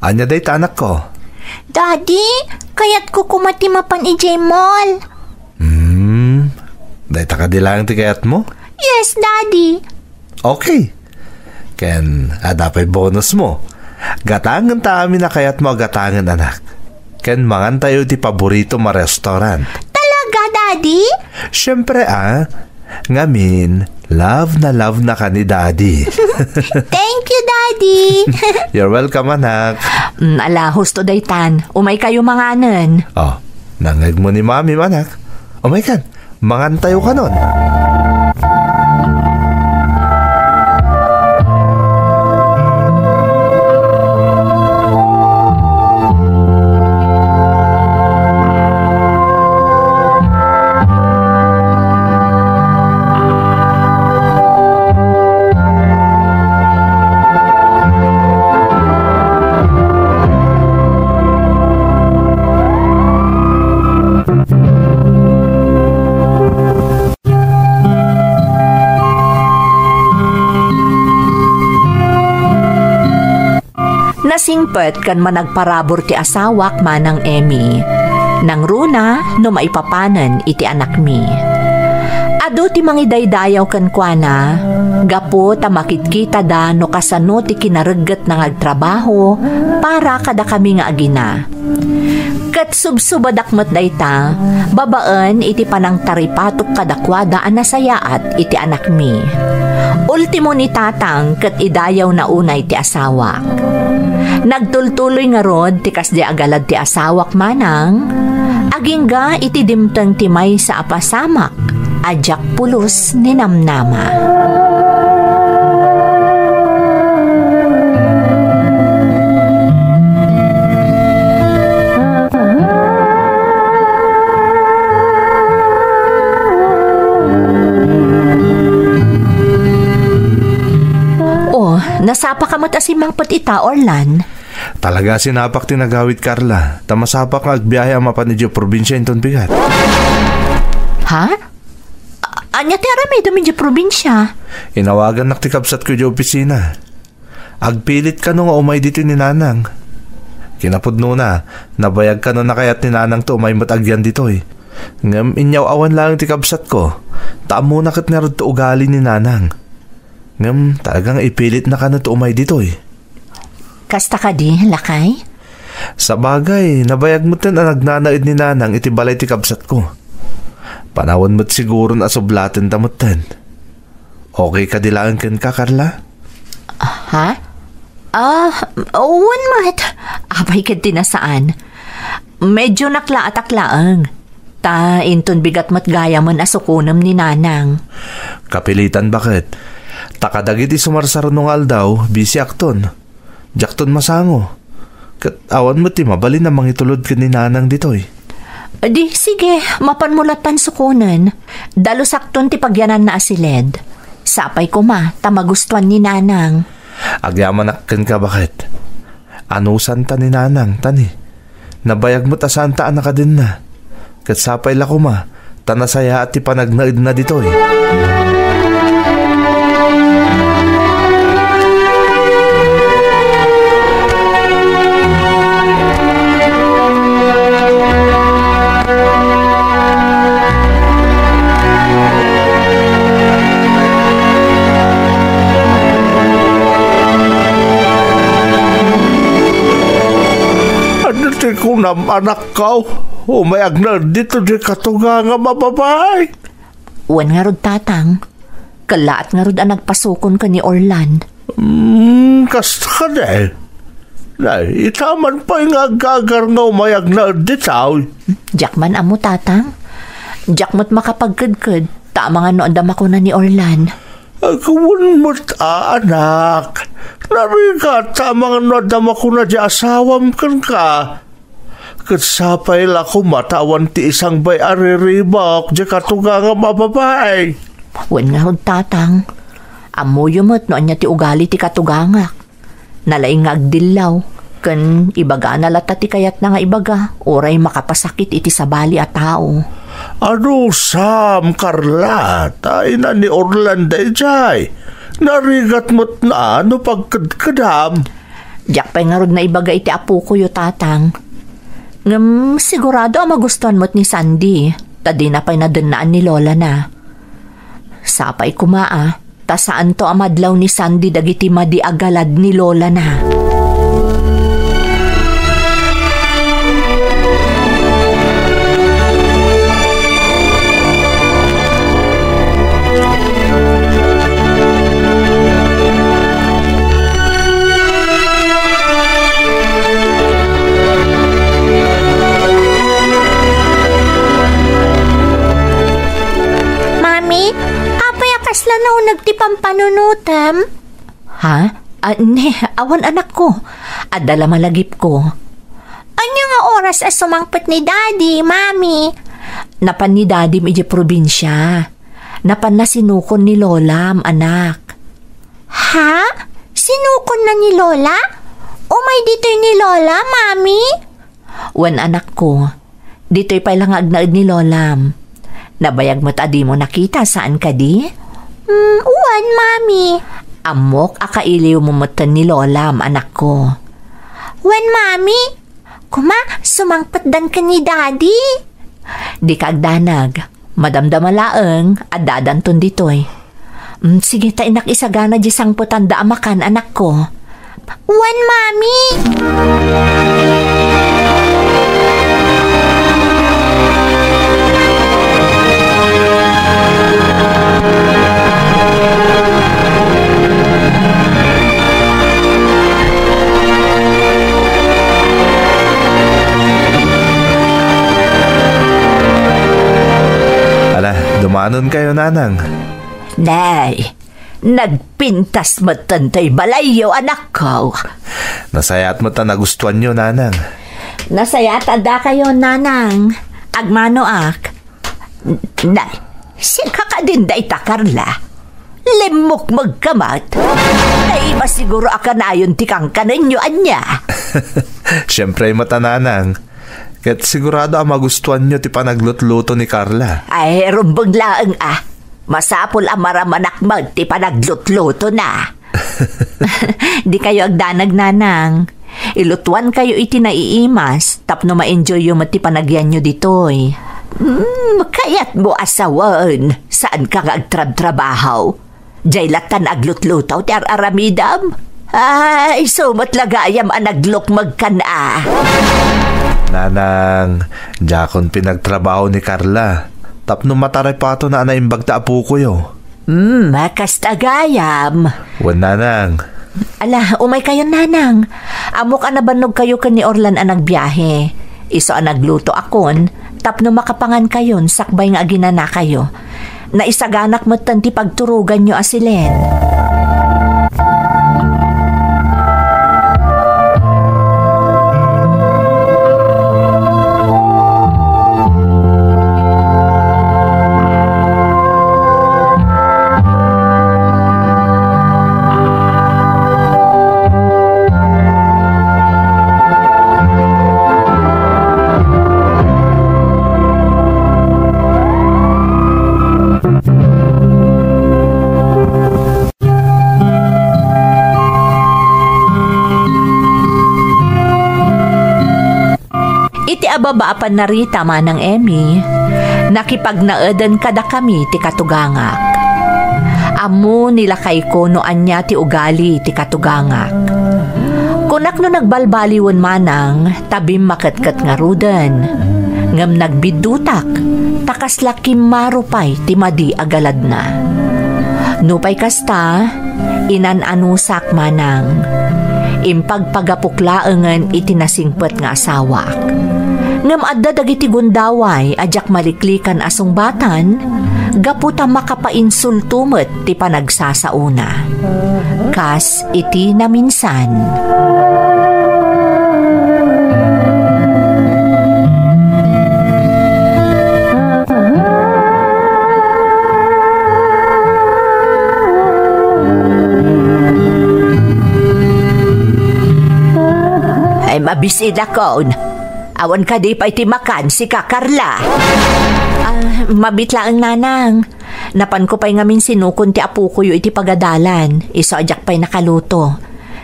ania dayta, anakko? Daddy, kayatko koma ti mapan idiay mall. Hmm, dayta kadi laeng ti kayatmo? Yes, Daddy. Okay. Ken adda pay bonus mo. Gatangenta amin a kayatmo a gatangen, anak. Ken mangantayo ti paborito mo a restaurant. Talaga, Daddy? Siyempre, ah. Ngamin, love na love na ka ni Daddy. Thank you, Daddy. You're welcome, anak. Mm, ala, husto daytan. Umay kayo manganen. Oh, nangngegmo ni Mami, anak. Umay kan, mangantayo kanon. Nasingpet ken managparabur ti asawak, Manang Emmy. Nangruna no maipapanen iti anakmi. Adu ti mangidaydayaw kenkuana, gapu ta makitkitada no kasano ti kinareggetna nga agtrabaho para kadakami nga agina. Ket subsubadak met dayta, babaen iti panangtaripatok kadakuada a nasayaat iti anakmi. Ultimo ni Tatang ket idayawna unay ti asawak. Nagtultuloy ngarud ti kasdi agalad ti asawak, Manang, agingga iti dimteng ti maysa a pasamak a diak pulos ninamnama. Oh, nasapa ka met a simmangpet ita, Orlan? Talaga, sinapak ti nagawid, Carla. Ta masapak nga agbiahe a mapan idiay probinsia inton bigat. Ha? A-, ania ti aramidem idiay probinsia? Inawagannak ti kabsatko idiay opisina. Agpilit kano nga umay ditoy ni Nanang. Kinapudnona, nabayag kano a kayat ni Nanang ti umay met agyan ditoy. Ngem inyaw-awan laeng ti kabsatko, ta ammona ket ngarud ti ugali ni Nanang. Ngem talagang ipilitna kano ti umay ditoy. Kasta kadi, lakay? Sabagay, nabayag metten a nagnanaed ni Nanang iti balay ti kabsatko. Panawen met siguron a sublatenta metten. Okay kadi laeng kenka, Carla? Ha? Ah, wen met. Apay ket ti nasaan. Medyo naklaatak laeng. Ta inton bigat met gayamen a sukonem ni Nanang. Kapilitan, baket. Ta kadagiti sumarsarno nga aldaw, bisiakton. Diakton masango. Ket awan met ti mabalin a mangitulod ken ni Nanang ditoy. Di, sige, mapanmo lattan sukonen. Dalusakton ti pagyananna a siled. Sapay koma, ta magustuan ni Nanang. Agyamanak kenka, baket. Anusanta ni Nanang, tani. Nabayag met a saanta a nakadenna. Ket sapay la koma, ta nasayaat ti panagnaedna ditoy. Ania ti kunam, anakko? Umay agnaed ditoy diay katugangam a babai? Wen ngarud, Tatang. Kellaat ngarud a nagpasukon ken ni Orlan. Hmm, kasta kadi? Nay, ita man pay nga agagar nga umay agnaed ditoy. Diak man ammo, Tatang. Diak met makapagkedked, ta amangan no adda makuna ni Orlan. Agwan met a, anak. Narigat, ta amangan no adda makuna di asawam kenka. Ket sapay la koma ta awan ti isangbay a riribuk diay katugangam a babai. Wen ngarud, Tatang. Ammoyo met no ania ti ugali ti katugangak. Nalaing nga agdillaw, ken ibagana latta ti kayatna nga ibaga, uray makapasakit iti sabali a tao. Anusam, Carla, ta ina ni Orlan daydiay. Narigat met na no pagkedkedam. Diak pay ngarud naibaga iti apokoyo, Tatang. Ngem sigurado a magustuan met ni Sandy, ta dina pay nadennaan ni lolana. Sapay koma a, ta saanto a madlaw ni Sandy dagiti madi a galad ni lolana. Mami, apay a kasla nauneg ti pampanunotem? Ha? Ah, ne, awan, anakko. Adda la malagipko. Ania nga oras a sumangpet ni Daddy, Mami? Napan ni Daddy idiay probinsia. Napanna sinukon ni Lolam, anak. Ha? Sinukonna ni Lola? Umay ditoy ni Lola, Mami? Wen, anakko. Ditoy pay la nga agnaed ni Lolam. Nabayag met a dimo nakita, saan kadi? Mm, wen, Mami. Ammok a kailiwmo metten ni Lolam, anakko. Wen, Mami. Kuma, sumangpetdan ken ni Daddy. Dika agdanag. Madamdama laeng, addadanton ditoy. Mm, sige, ta innak isagana diay sangpetanda a makan, anakko. Wen, Mami! Ala, dumanonkayo, Nanang. Nay, nagpintas metten toy balayyo, anakko. Nasayaat met ta nagustuanyo, Nanang. Nasayaat a dakayo, Nanang. Agmanoak. Nay, sika kadin dayta, Carla. Limmukmegka met. Ay, masiguro a kanayon ti kankanenyo, ania? Siempre met a, Nanang. Ket sigurado a magustuanyo ti panaglutluto ni Carla. Ay, rumbeng laeng a. Masapul a maramanak met ti panaglutlutona. Dikayo agdanag, Nanang. Ilutuankayo iti naiimas tapno ma-enjoyyo met ti panagyanyo ditoy. Hmm, kayatmo a sawen, saanka nga agtrabtrabaho? Diay lattan aglutluto ti ar-aramidem? Ay, isu met la gayam a naglukmegkan a. Nanang, diakon pinagtrabaho ni Carla. Tapno mataripatona a naimbag ta apokoyo. Hmm, kasta gayam. Wen, Nanang. Ala, umaykayon, Nanang. Ammok a nabannogkayo ken ni Orlan a nagbiahe. Isu a naglutoakon, tapno makapangankayon sakbay nga aginanakayo. Naisaganak metten ti pagturoganyo a silen. Iti ababa a pannarita, Manang Emmy, nakipagnaeden kadakami ti katugangak. Ammo ni lakayko no ania ti ugali ti katugangak. Kunak no nagbalbaliwen, Manang, ta bimmaketket ngaruden. Ngem nagbiddutak, ta kasla kimmaro pay ti madi a galadna. Nupay kasta, inan-anusak, Manang. Impagpagapok laengen iti nasingpet nga asawak. Ngem adda dagiti gundaway a diak maliklikan a sungbatan gapu ta makapainsulto met ti panagsasaona. Kas iti naminsan. Bisinakon. Awan kadi pay ti makan, sika, Carla? Ah, mabiit laeng, Nanang. Napanko pay ngamin sinukon ti apokoyo iti pagadalan, isu a diak pay nakaluto.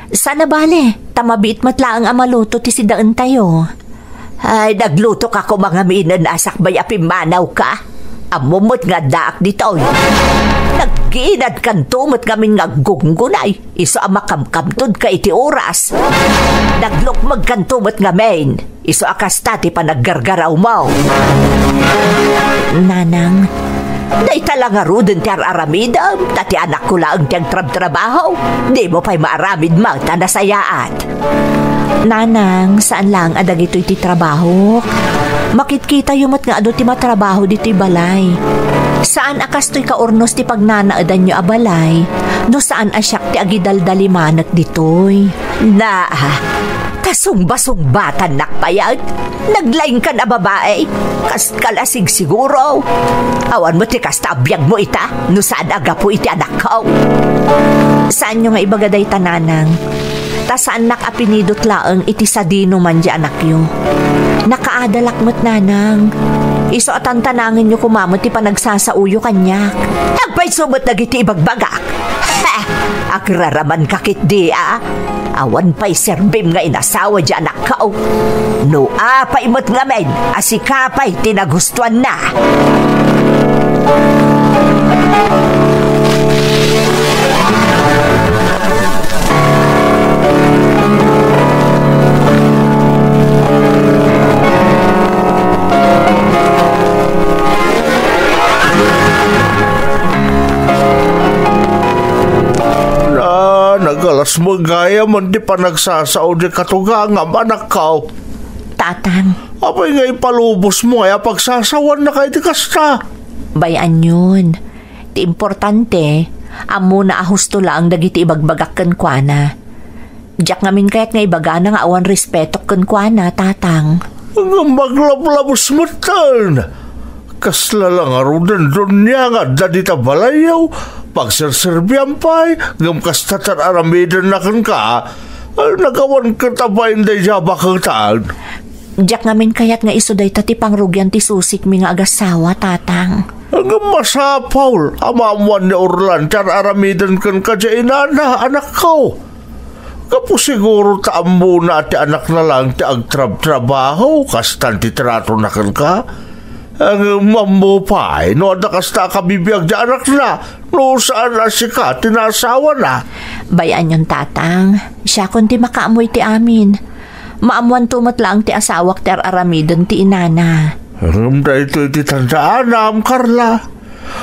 Saan a bale, ta mabiit met laeng a maluto ti sidaentayo. Ay, naglutoka koma ngaminen a sakbay a pimmanawka. Ammom met nga addaak ditoy. Nagkiinadkanto met ngamin nga aggunggunay, isu a makamkamtodka iti oras. Naglukmegkanto met ngamin, isu a kasta ti panaggargarawmo. Nanang, dayta la ngaruden ti ar-aramidem, ta ti anakko laeng ti agtrabtrabaho. Dimo pay maaramid met a nasayaat. Nanang, saan laeng a dagitoy ti trabahok. Makitkitayo met nga adu ti matrabaho ditoy balay. Saan a kastoy kaurnos ti pagnanaedanyo a balay, no saan a siak ti agidaldalimanek ditoy. Na, kasungbasungbatan nak payag. Naglaingkan a babai, kaskal a sigsiguro. Awan met ti kasta a biagmo ita, no saan a gapu iti anakko. Saanyo nga ibaga dayta, Nanang. Ta saannak a pinidot laeng iti sadinoman di anakyo. Nakaadalak met, Nanang. Isu a tantanangenyo koma met ti panagsasaoyo kaniak. Agpayso met dagiti ibagbagak. Ha! Agraramanka ketdi a? Awan pay serbim nga inasawa di anakko. No apay met ngamin a sika pay ti nagustuanna. Na, nagalas met gayam ti panagsasao di katugangam, anakko. Tatang. Apay nga ipalubosmo nga apagsasawaannaka iti kasta? Bay-anyon. Ti importante, ammona a husto laeng dagiti ibagbagak kenkuana. Diak ngamin kayat nga ibagana nga awan respetok kenkuana, Tatang. Ngem aglablabos metten. Kasla la ngaruden donia nga adda dita balayyo, pagserserbiam pay, ngem kasta ti ar-aramidenna kenka, nagawan ket a bain daydiay a baketan. Diak ngamin kayat nga isu dayta ti pangrugian ti susikmi nga agassawa, Tatang. Ngem masapul a maammuan ni Orlan ti ar-aramiden kenka diay inana, anakko. Gapu siguro ta ammona a ti anakna laeng ti agtrabtrabaho, kastan ti tratona kenka. Ngem ammo pay no adda kasta a kabibiag diay anakna, no saan a sika ti naasawana. Bay-anyon, Tatang. Siakon ti makaammo iti amin. Maammoanto met laeng ti asawak ti ar-aramiden ti inana. Ngem daytoy ti tandaanam, Carla.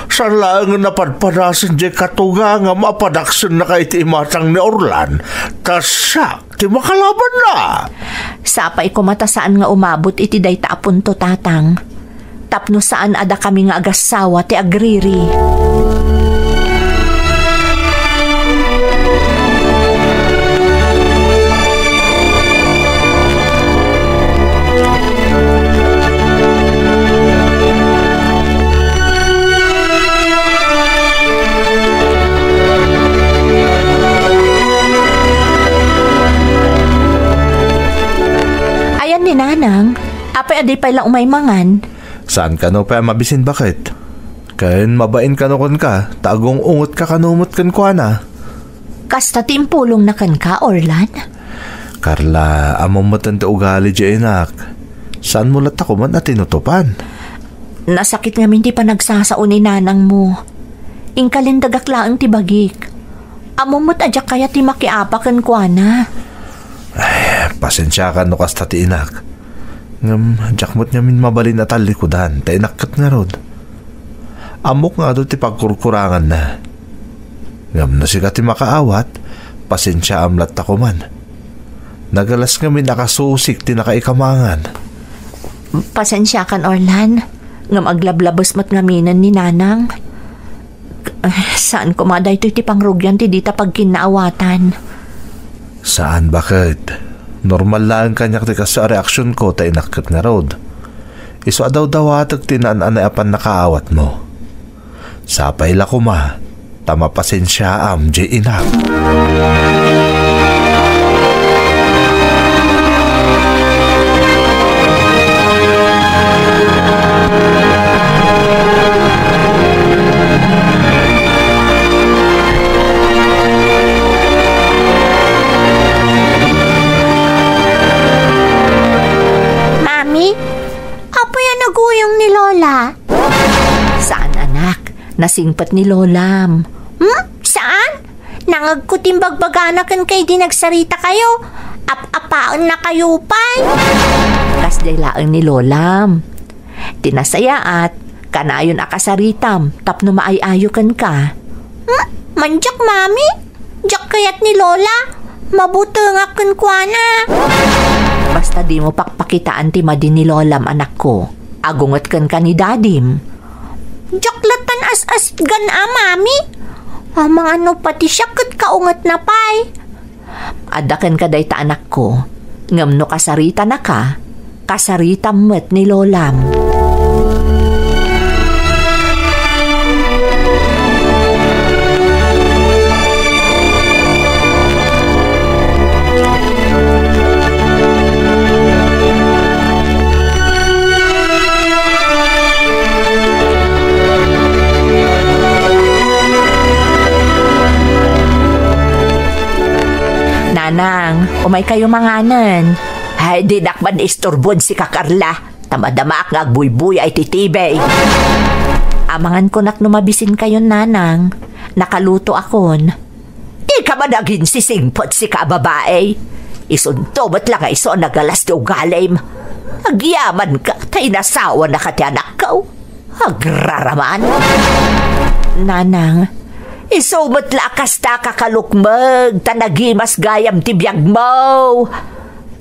Saan laengen a padpadasen diay katugangam a padaksennaka iti imatang ni Orlan, ta siak ti makalabanna. Sapay koma ta saan nga umabot iti dayta a punto, Tatang. Tapno saan a dakami nga agassawa ti agriri. Ayan ni Nanang, apay a di pay la umay mangan? Saan kano pay a mabisin, baket? Ken mabain kano kenka, ta agung-ungetka kano met kenkuana. Kasta ti impulongna kenka, Orlan? Carla, ammom metten ti ugali diay inak. Saanmo latta koman a tinutopan? Nasakit ngamin ti panagsasao ni nanangmo. Inkalindagak laeng ti bagik. Ammom met a diak kayat ti makiapa kenkuana. Ay, pasensiakan no kasta ti inak. Ngem diak met ngamin mabalin a tallikudan, ta inak ket ngarud. Ammok nga adu ti pagkurkuranganna. Ngem no sika ti makaawat, pasensiaam latta koman. Nagalas ngamin a kasusik ti nakaikamangan. Pasensiakan, Orlan. Ngem aglablabes met ngaminen ni Nanang. Saan koma daytoy ti pangrugian ti dita pagkinnaawatan. Saan, baket? Normal laeng kaniak ti kastoy a reaksionko ta inak ket ngarud. Isu a dawdawatek ti naan-anay a pannakaawatmo. Sapay la koma ta mapasensiaam diay inak. Ania naguyong ni Lola? Saan, anak. Nasingpet ni Lolam. Hmm? Saan? Nangegko ti imbagbagana kenka idi nagsarita kayo. Ap-apaennakayo pay. Kasdiay laeng ni Lolam. Ti nasayaat, kanayon a kasaritam tapno maay-ayo kenka. Hmm? Mandiak, Mami? Diak kayat ni Lola. Mabutengak kenkuana. Basta dimo pakpakitaan ti madi ni Lolam, anakko. Agunget kenka ni Dadim. Diak latta as-asgan a, Mami. Amangan no pati siak ket kaungetna pay. Adda kenka dayta, anakko. Ngem no kasaritanaka, kasaritam met ni Lolam. Nanang, umay kayo manganen. Ay, dinak man isturbon si Kakarla. Tamadamaak nga agbuybuya iti T V. Amangan kunak no mabisin kayon, Nanang. Nakaluto akon. Dika man aginsisingpet, sika a babae. Isunto met la nga isu a nagalas ti ugalim. Agyamanka, ta inasawanaka ti anakko. Agraraman. Nanang, isu met la a kasta kakalukmeg, ta nagimas gayam ti biagmo.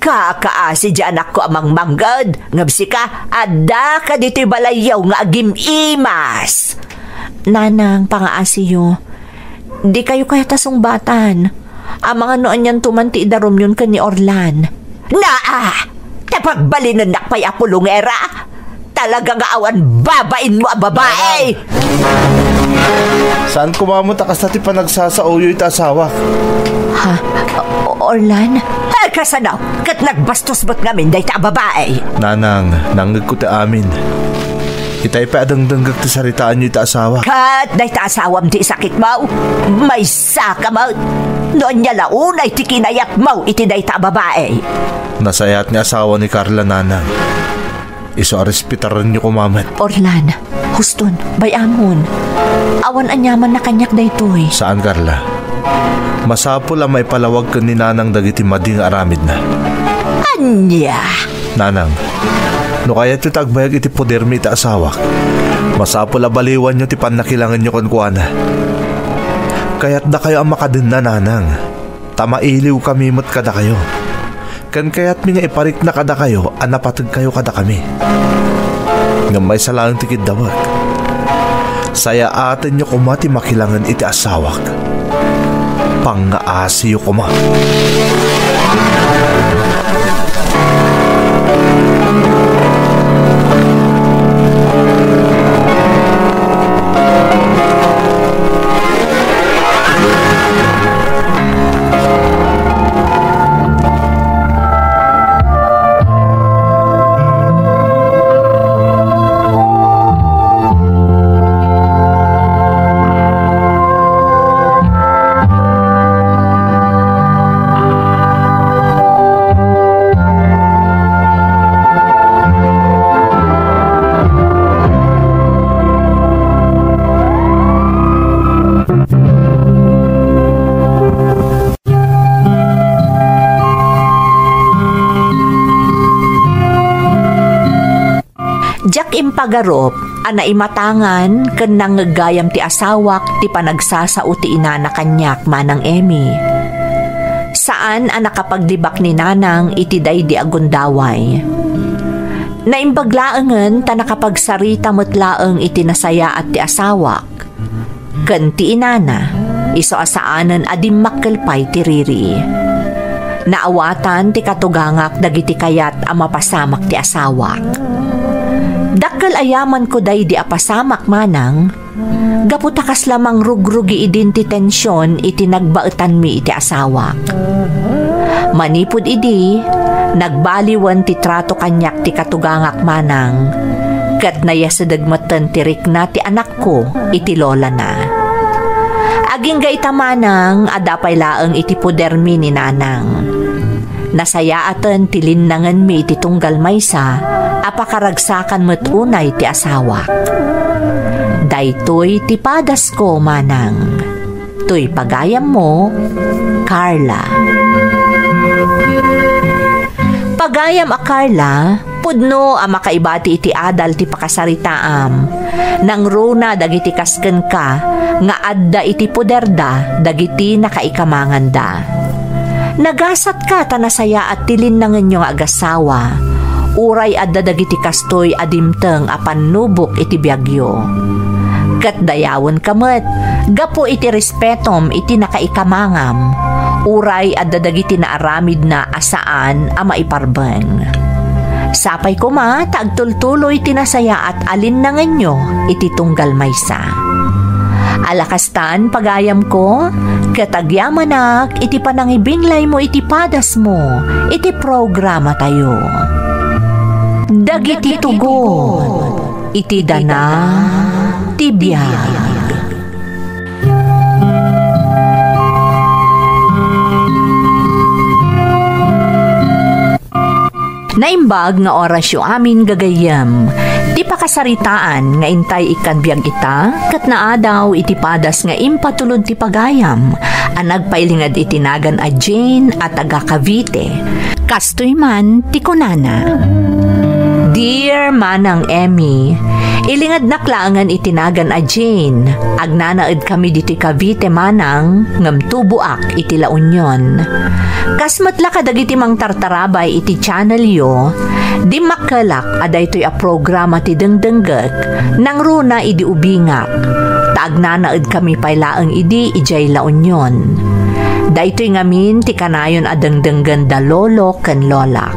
Kakaasi di anakko a mangmangged, ngem sika, addaka ditoy balayyo nga agim-imas. Nanang, pangaasiyo. Di kayo kayat a sungbatan. Amangan no anianto man ti idarumyon ken ni Orlan. Naa! Ta pagbalinennak pay a pulongera! Talaga nga awan babainmo a babae! Saan koma met a kasta ti panagsasaoyo iti asawak? Ha? O-, Orlan? Ay, kasano? Ket nagbastos met ngamin dayta a babae. Nanang, nangngegko ti amin. Itay pay a dengdenggek ti saritaanyo iti asawak. Ket dayta asawam ti isakitmo? Maysaka met. No ania la unay ti kinayatmo iti dayta a babae? Nasayaat nga asawa ni Carla, Nanang. Isu a respetarenyo koma met. Orlan, huston, bay-amon. Awan aniamanna kaniak daytoy. Saan, Carla. Masapul a maipalawag ken ni Nanang dagiti madi nga aramidna. Ania? Nanang, no kayatyo ti agbayag iti podermi iti asawak, masapul a baliwanyo ti pannakilangenyo kenkuana. Kayatdakayo a makadenna, Nanang, ta mailiwkami met kadakayo. Ken kayatmi nga iparikna kadakayo a napategkayo kadakami. Ngem maysa laeng ti kiddawek. Sayaatenyo koma ti makilangen iti asawak. Pangngaasiyo koma. Diak impagarup a naimatangan ken nangngeggayam ti asawak ti panagsasao ti inana kaniak, Manang Emmy. Saan a nakapaglibak ni Nanang iti daydi a gundaway. Naimbag laengen ta nakapagsarita met laeng iti nasayaat ti asawak ken ti inana, isu a saanen a dimmakkel pay ti riri. Naawatan ti katugangak dagiti kayat a mapasamak ti asawak. Dakkel a yamanko daydi a pasamak, Manang, gapu ta kasla mangrugrugi idin ti tension iti nagbaetanmi iti asawak. Manipud idi, nagbaliwen ti trato kaniak ti katugangak, Manang, ket nayasedeg metten ti rikna ti anak ko iti lolana. Agingga ita, Manang, adda pay laeng iti podermi ni Nanang. Nasayaaten ti linnangenmi iti tunggal maysa a Pakaragsakan met unay ti asawak. Daytoy ti padasko, manang. Toy pagayammo, Carla. Pagayam a Carla, pudno a makaibati iti adal ti pakasaritaam. Nangruna dagiti kas kenka nga adda iti poderda dagiti nakaikamanganda. Nagasatka ta nasayaat ti linnangenyo nga agasawa. Uray adda dagiti kastoy a dimteng a pannubok iti biagyo. Ket dayawenka met gapu iti respetom iti nakaikamangam. Uray adda dagiti naaramidna a saan a maiparbeng. Sapay koma ta agtultuloy ti nasayaat a linnangenyo iti tunggal maysa. Alakastan, pagayamko, ket agyamanak iti panangibinglaymo iti padasmo iti programatayo. Dagiti tugot iti dana ti biag. Naimbag nga orasyo amin, gagayyem. Ti pakasaritaan nga intay ikkan biag ita, ket naadaw iti padas nga impatulod ti pagayam a nagpailinged iti nagan a Jane a taga Cavite. Kastoy man ti kunana, "Dear Manang Emmy, ilingednak laengen iti nagan a Jane. Agnanaed kami ditoy Cavite, Manang, ngem tuboak iti La Union. Kas met la kadagiti mangtartarabay iti channelyo, dimmakkelak a daytoy a programa ti dengdenggek nangruna idi ubingak, ta agnanaed kami pay laeng idi idiay La Union. Daytoy ngamin ti kanayon a dengdenggen da lolo ken lolak.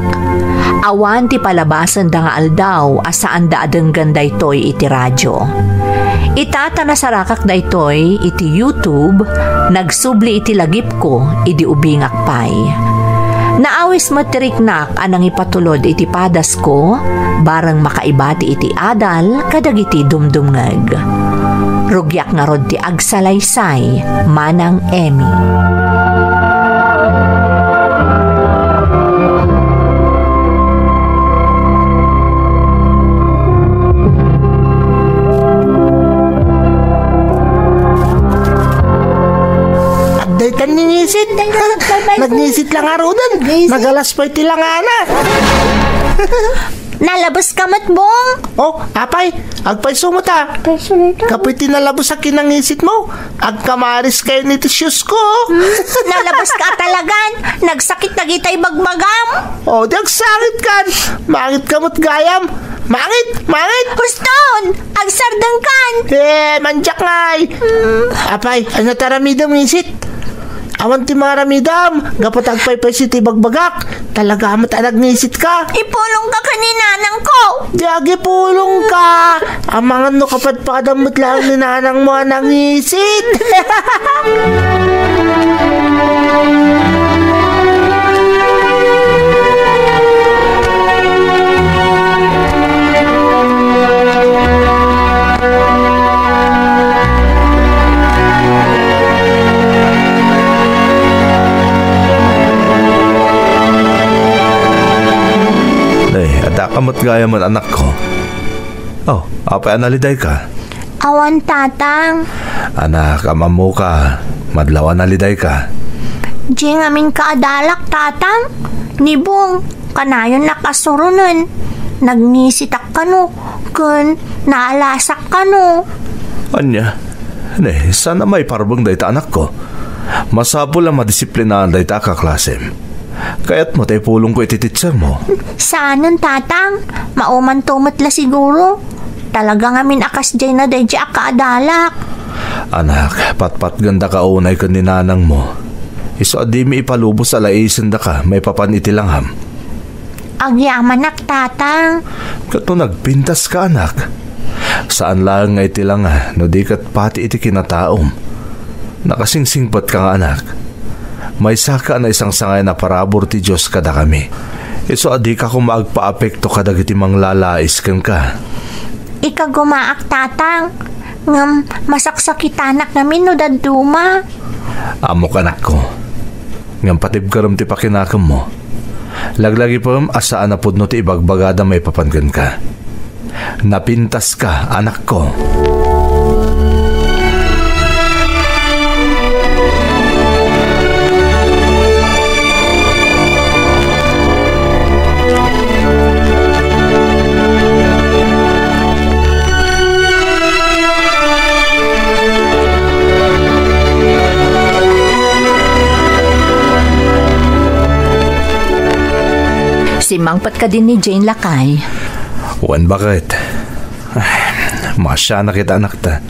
Awan ti palabasenda nga aldaw a saanda a denggen daytoy iti radio. Ita ta nasarakak daytoy iti YouTube, nagsubli iti lagipko idi ubingak pay. Naawis met ti riknak a nangipatulod iti padasko, bareng makaibati iti adal kadagiti dumdumngeg. Rugiak ngarud ti agsalaysay, Manang Emmy." Daytan ni ngisit. Daytan, daytan. Nagngisit la ngaruden. Ngisit. Nagalas pay ti langana. Nalabes ka met, Bong? Oh, apay, agpayso met a. Payso met a. Kapuy ti nalabes a kinangisit mo. Agkamaris kayo ni ti shoes ko. Hmm? Nalabes ka talagan. Nagsakit dagita ibagbagam. Oh, di agsakit kan. Mangit ka met gayam. Mangit, mangit. Huston, agsardeng kan. Eh, manjak ngay. Hmm. Apay, ano taramidam ngisit? Awan ti mangaramidam, gapu ta agpaypayso ti bagbagak. Talaga met a nagngisit ka. Ipulong ka ken ni nanang ko. Di agipulong ka. Amangan no kapadpadam met laeng ni nanang mo a nangisit. Ay, adda ka met gayam, anakko. Oh, apay a nalidayka? Awan, Tatang. Anak, ammom ka, madlaw a nalidayka. Diay ngamin kaadalak, Tatang. Ni Bong, kanayonnak a suronen. Nagngisit kano, ken naalasak kano. Ania? Ne, saan a maiparbeng dayta, anakko. Masapul a madisiplinaan dayta a kaklasem. Kayatmo ta ipulongko iti teachermo? Saanen, Tatang. Maumanto met la siguro. Talaga ngamin a kasdiay na daydiay a kaadalak. Anak, patpatgendaka unay ken ni nanangmo. Isu a dimi ipalubos a laisendaka maipapan iti langam. Agyamanak, Tatang. Ket no nagpintaska, anak, saan laeng nga iti langa no di ket pati iti kinataom. Nakasingsingpetka nga anak. Maysaka a naisangsangayan a parabur ti Dios kadakami. Isu a dika koma agpaapekto kadagiti manglalais kenka. Ikagumaak, Tatang. Ngem masaksakitanak ngamin no dadduma. Ammok, anakko. Ngem patibkerem ti pakinakemmo. Laglagipem a saan a pudno ti ibagbagada maipapan kenka. Napintaska, anakko. Simmangpet kadi ni Jane, lakay? Wen, baket. Ay, maasianak ita, anakta.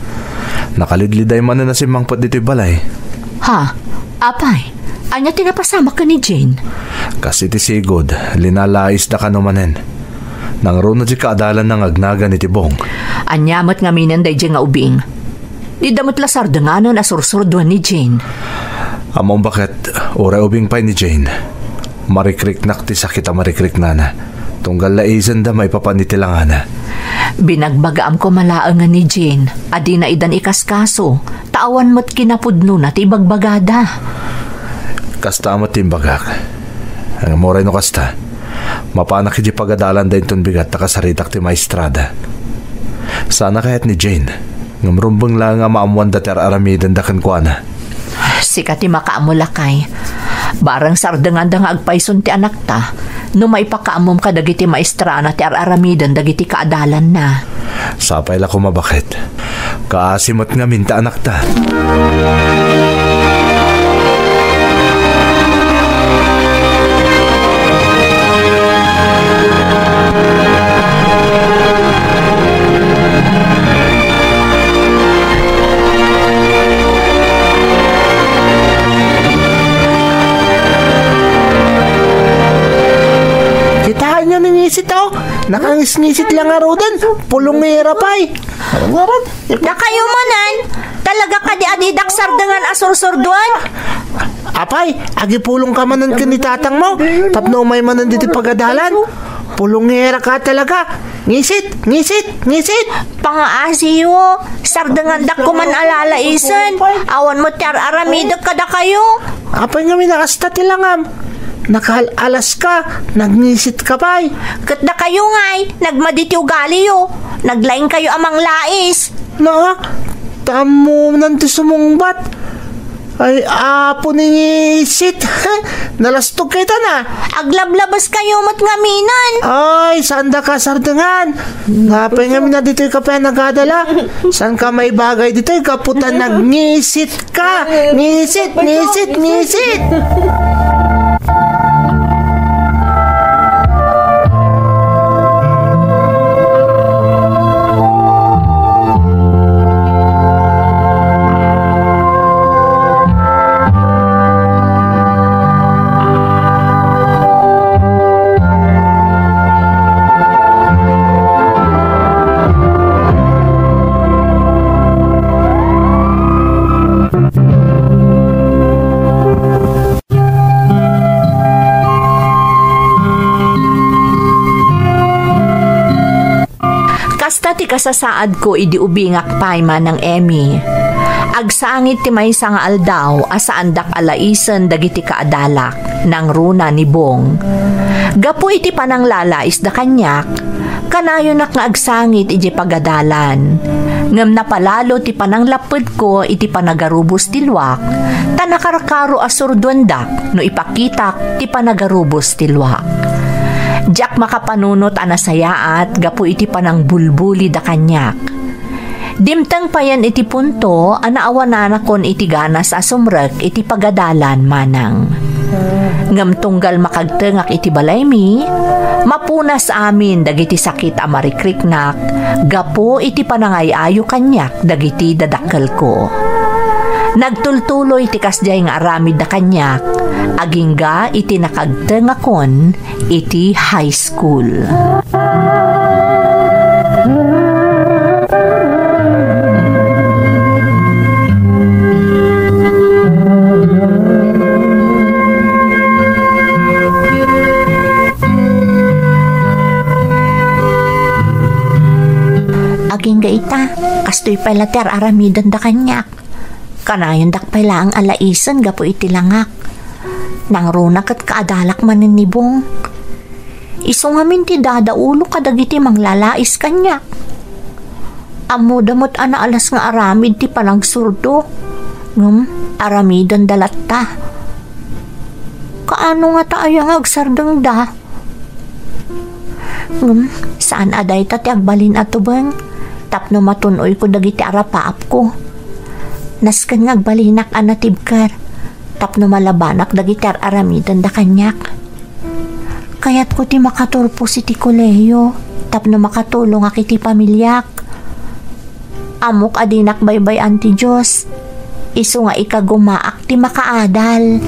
Nakalidliday manen a simmangpet ditoy balay. Ha? Apay, ania ti napasamak ken ni Jane? Kas iti sigud, linalaisda kano manen. Nangruna ti kaadalanna nga agnagan iti bong. Ania met ngamin daydiay nga ubing? Dida met la sardenganen a sursurduan ni Jane. Ammom, baket, uray ubing pay ni Jane, marikriknak ti sakit a marikriknana. Tunggal laisenda maipapan iti langana. Binagbagaam koma laengen ni Jane a dina idan ikaskaso, ta awan met kinapudnona ti ibagbagada. Kasta met ti imbagak. Ngem uray no kasta, mapanak iti pagadalanda inton bigat ta kasaritak ti maestrada. Sana kayat ni Jane, ngem rumbeng laeng a maammoanda ti ar-aramidenda kenkuana. Sika ti makaammo, lakay. Bareng sardenganda nga agpayson ti anakta, no maipakaammom kadagiti maestrana ti ar-aramiden dagiti kaadalanna. Sapay la koma, baket. Kaasi met ngamin ta anakta. Kitaenyo ni ngisit, o. Nakangisngisit la ngaruden. Pulongera pay. Ngaran. Dakayo manen, talaga kadi a didak sardengan a sursurduan? Apay, agipulongka manen ken ni tatangmo tapno umay manen ditoy pagadalan. Pulongeraka talaga. Ngisit, ngisit, ngisit. Pangaasiyo, sardengandak koman a lalaisen. Awan met ti ar-aramidek kadakayo. Apay ngamin a kasta ti langam? Nakaal-alaska, nagngisit ka pay. Ket dakayo ngay, nagmadi ti ugaliyo. Naglaingkayo a manglais. Na, tammunan ti sumungbat. Ay, apo ni ngisit. Nalastog kay ta na. Aglablabaskayo met ngaminan. Ay, saan da kasardengan? Napay ngamin na ditoy kape nagadala. Saan ka maibagay ditoy? Kaputan nagngisit ka. Ngisit, ngisit, ngisit. Kasta ti kasasaadko idi ubingak pay, Manang Emmy. Agsangit ti maysa nga aldaw a saandak a laisen dagiti kaadalak, nangruna ni Bong. Gapu iti pananglalaisda kaniak, kanayonak nga agsangit idiay pagadalan. Ngem napalalo ti pananglappedko iti panagarubos ti luak, ta nakarkaro a surduendak no ipakitak ti panagarubos ti luak. Diak makapanunot a nasayaat gapu iti panangbulbulida kaniak. Dimteng payen iti punto a naawananakon iti ganas a sumrek iti pagadalan, Manang. Ngem tunggal makagtengak iti balaymi, mapunas amin dagiti sakit a marikriknak gapu iti panangay-ayo kaniak dagiti dadakkelko. Nagtultuloy ti kasdiay nga aramidda kaniak agingga iti nakagtengakon iti high school. Agingga ita, kastoy pay la ti ar-aramidenda kaniak. Kanayon dak pay laeng a laisen gapu iti langak. Nangruna ket kaadalak manen ni Bong. Isu ngamin ti dadaulo kadagiti manglalais kaniak. Ammoda met a naalas nga aramid ti panagsurdo. Ngem, aramidenda latta. Kaano ngata aya nga agsardengda? Ngem, saan a dayta ti agbalin a tubeng tapno matun-oyko dagiti arapaapko. Nasken nga agbalinak a natibker tapno malabanak dagiti ar-aramidenda kaniak. Kayatko ti makaturpos iti kolehiyo tapno makatulongak iti pamiliak. Ammok a dinak baybay-an ti Dios, isu nga ikagumaak ti makaadal.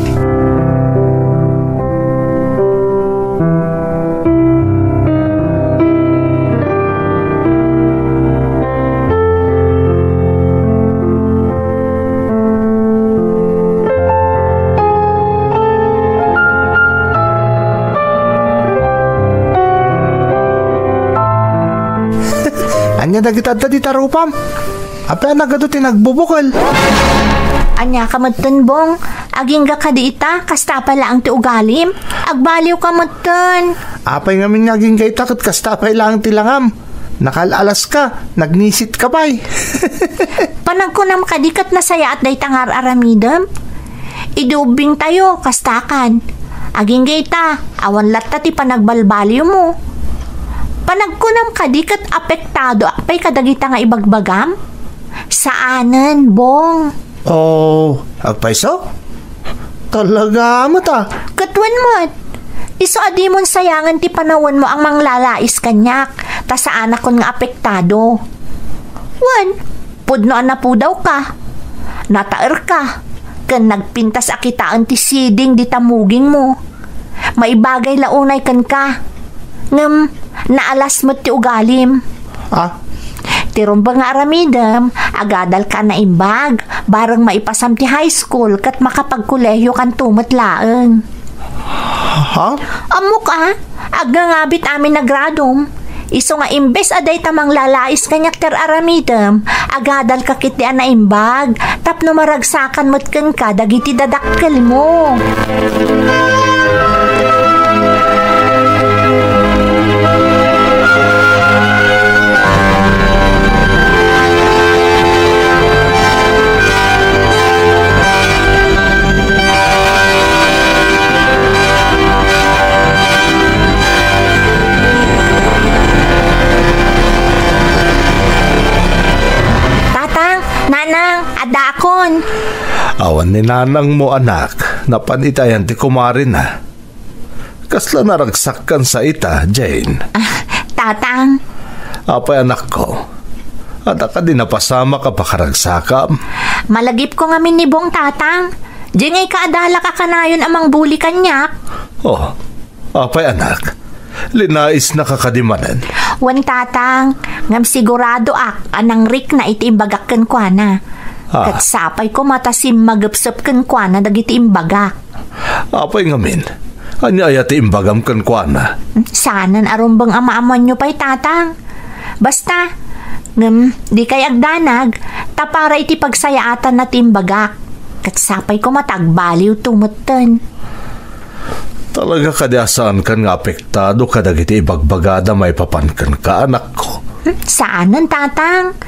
Ania dagiti adda dita rupam? Apay a nagadu ti nagbubukel? Ania ka metten, Bong? Agingga kadi ita, kasta pay laeng ti ugalim? Agbaliw ka metten. Apay ngamin nga agingga ita ket kasta pay laeng ti langam? Nakal-alas ka, nagnisit ka pay. Panagkunam kadi ket nasayaat dayta nga ar-aramidem? Idi ubbingtayo, kastakan. Agingga ita, awan latta ti panagbalbaliwmo. Panagkunam kadi ket apektado pay kadagita nga ibagbagam? Saanen, Bong. Oh, agpayso? Talaga met a. Ket wen met. Isu a dimon sayangen ti panawenmo a manglalais kaniak, ta saanakon nga apektado. Wen, pudno a napudawka, nataerka, ken nagpintas a kitaen ti siding dita mugingmo. Maibagay la unay kenka. Ngem, naalas met ti ugalim. Ah? Ti rumbeng nga aramidem, agadalka a naimbag, bareng maipasam ti high school ket makapagkolehiokanto met laeng. Ha? Ammok a, agngangabit amin a gradom. Isu nga imbes a dayta manglalais kaniak ti ar-aramidem, agadalka ketdi a naimbag, tapno maragsakan met kenka dagiti dadakkelmo. Tatang, Nanang, addaakon. Awan ni nanangmo, anak. Napan iti ayan ti kumarina. Kasla naragsakkan sa ita, Jane? Ah, Tatang. Apay, anakko? Adda kadi napasamak a pakaragsakam? Malagipko ngamin ni Bong, Tatang. Diay nga ikaadalak a kanayon a mangbuli kaniak. Oh, apay, anak? Linaisnaka kadi manen? Wen, Tatang. Ngem siguradoak a nangrikna iti imbagak kenkuana. Ah. Ket sapay koma ta simmagepsep kenkuana dagiti imbagak. Apay ngamin? Ania aya ti imbagam kenkuana? Saanen a rumbeng a maammoanyo pay, Tatang. Basta, ngem, dikay agdanag, ta para iti pagsayaatanna ti imbagak. Ket sapay koma ta agbaliwto metten. Talaga kadi a saankan nga apektado kadagiti ibagbagada maipapan kenka, anakko? Hmm, saanen, Tatang.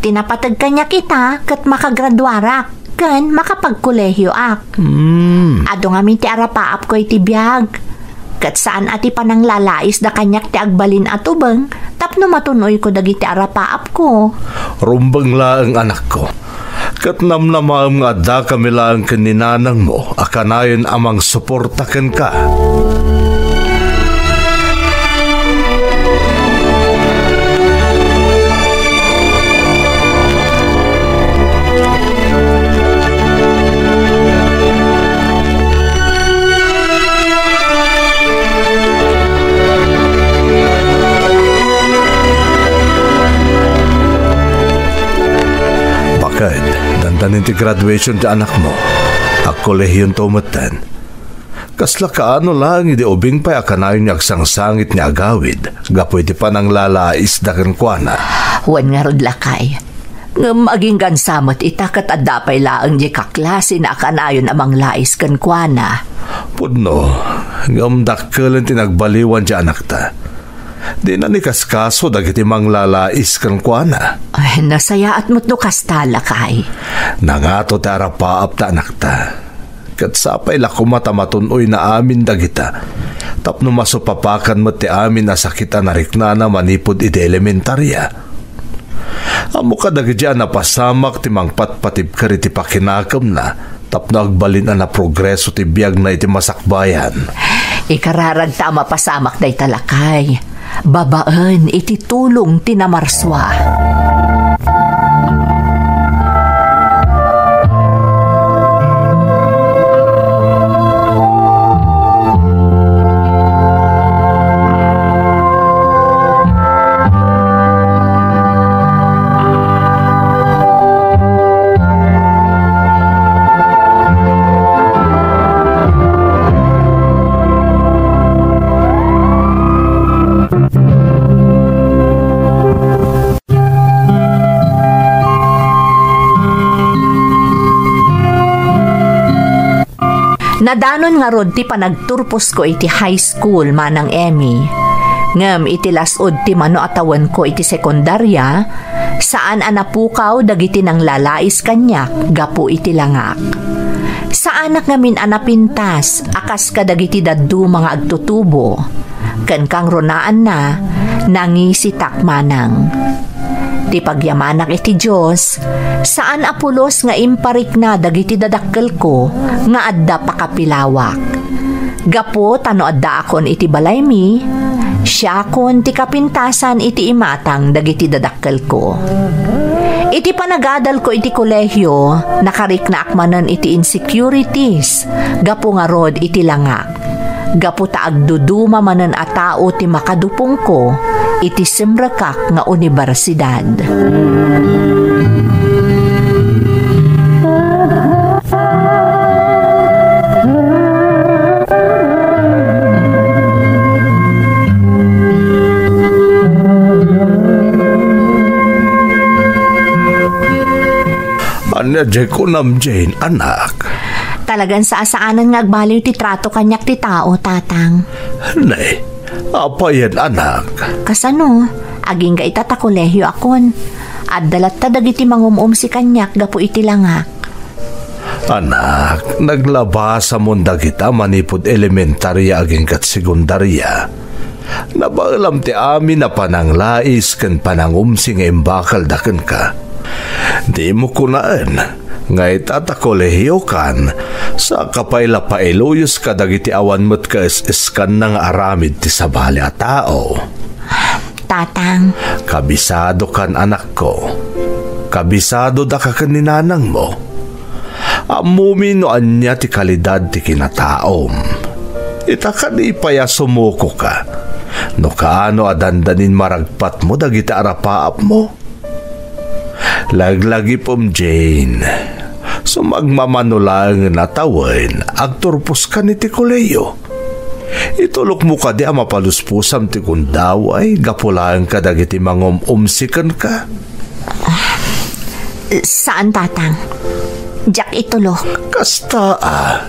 Ti napateg kaniak ita ket makagraduarak ken makapagkolehioak. Hmm. Adu ngamin ti arapaapko iti biag. Ket saan a ti pananglalaisda kaniak ti agbalin a tubeng tapno matun-oyko dagiti arapaapko. Rumbeng laeng, anakko. Ket namnamaem nga addakami laeng ken ni nanangmo a kanayon a mangsuporta kenka. Baket, dandanin ti graduation ti anakmo. Agkolehionto metten. Kasla kaano laeng idi ubing pay a kanayon nga agsangsangit nga agawid gapu iti pananglalaisda kenkuana? Wen ngarud, lakay. Ngem aginggansa met ita ket adda pay laeng diay kaklasina a kanayon a manglais kenkuana. Pudno, ngem dakkelen ti nagbaliwan ti anakta. Dina ni kaskaso dagiti manglalais kenkuana. Ay, nasayaat met no kasta, lakay. Nangato ti arapaap ta anakta. Ket sapay la koma ta matun-oyna amin dagita, tapno masupapakan met ti amin a sakit a nariknana manipud idi elementaria. Ammo kadagiti a napasamak ti mangpatpatibker iti pakinakemna tapno agbalin a naprogreso ti biagna iti masakbayan. Ikararagta a mapasamak dayta, lakay, babaen iti tulong ti namarsua. Nadanon ngarud ti panagturposko iti high school, Manang Emmy. Ngem iti las-ud ti mano a tawenko iti sekundaria, saan a napukaw dagiti nanglalais kaniak gapu iti langak. Saanak ngamin a napintas a kas kadagiti dadduma nga agtutubo. Ken kangrunaanna, nangisitak manang. Ti pagyamanak iti Dios, saan a pulos nga imparikna dagiti dadakkelko nga adda pakapilawak. Gapu ta no addaakon iti balaymi, siakon ti kapintasan iti imatang dagiti dadakkelko. Iti panagadalko iti kolehio, nakariknaak manen iti insecurities gapu ngarud iti langak. Gapu ta agduduma manen a tao ti makadupongko iti simrekak nga universidad. Ania diay kunam, Jane, anak? Talagan saanan nga agbaliw ti trato kaniak ti tao, Tatang. Ne, apayen, anak? Kasano? Agingga ita ta kolehioakon. Adda latta dagiti mangum-umsi kaniak gapu iti langak. Anak, naglabasamon dagita manipud elementaria agingga't sekundaria. Nabaelam ti amin a pananglais ken panangumsi nga imbakalda kenka. Dimo kunaen nga ita ta kolehiokan, saka pay la pailuyoska dagiti awan met kaes-eskanna nga aramid ti sabali a tao. Tatang. Kabisadokan, anakko. Kabisado-daka ken ni nanangmo. Ammomi no ania ti kalidad ti kinataom. Ita kadi pay a sumukoka no kaano a dandanin maragpatmo dagiti arapaapmo. Laglagipem, Jane. Sumagmamano laengen a tawen, agturposkan iti kolehiyo. Itulokmo kadi a mapaluspusam ti gundaway gapu laeng kadagiti mangum-umsi kenka? Saan, Tatang. Diak itulok. Kasta a.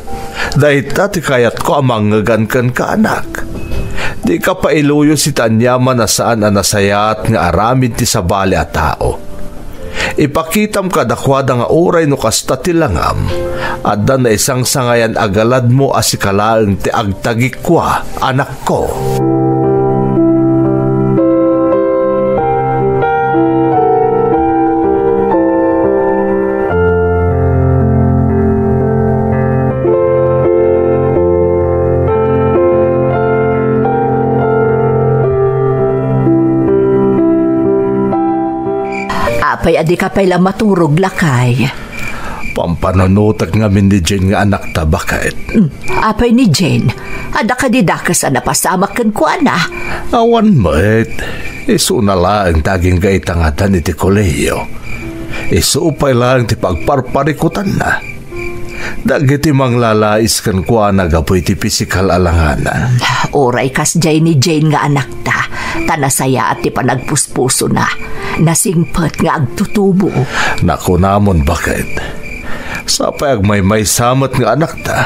Dayta ti kayatko a mangngegan kenka, anak. Dika pailuyosi ti aniaman a saan a nasayaat nga aramid ti sabali a tao. Ipakitam kadakuada nga uray no kasta ti langam, adda naisangsangayan a galadmo a sika laeng ti agtagikua, anakko. Apay a dika pay la maturog, lakay? Pampanunotek ngamin ni Jane nga anakta, baket. Mm, apay ni Jane? Adda kadi dakes a napasamak kenkuana? Awan met. Isuna laeng ti agingga ita nga addan iti kolehiyo. Isu pay laeng ti pagparparikutanna. Dagiti manglalais kenkuana gapu iti pisikal a langanna. Uray kasdiay ni Jane nga anakta, ta nasayaat ti panagpuspusona. Nasingpet nga agtutubo. Nakunamon, baket. Sapay agmaymaysa met nga anakta.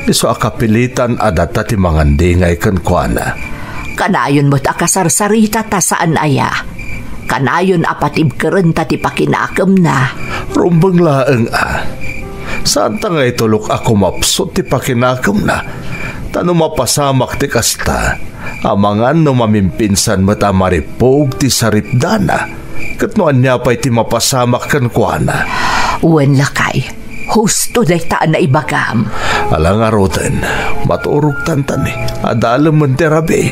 Isu a kapilitan a data ti mangandingay kenkuana. Kanayon met a kasarsarita ta saan aya. Kanayon a patibkerenta ti pakinakemna. Rumbeng laeng a. Saanta nga itulok a kumapsut ti pakinakemna. Ta no mapasamak ti kasta, amangan no mamimpinsan met a maripug ti saripdana, ket no ania pay ti mapasamak kenkuana. Wen lakay, husto dayta a naibagam. Ala ngaruden, maturogtantani, adalemen ti rabii.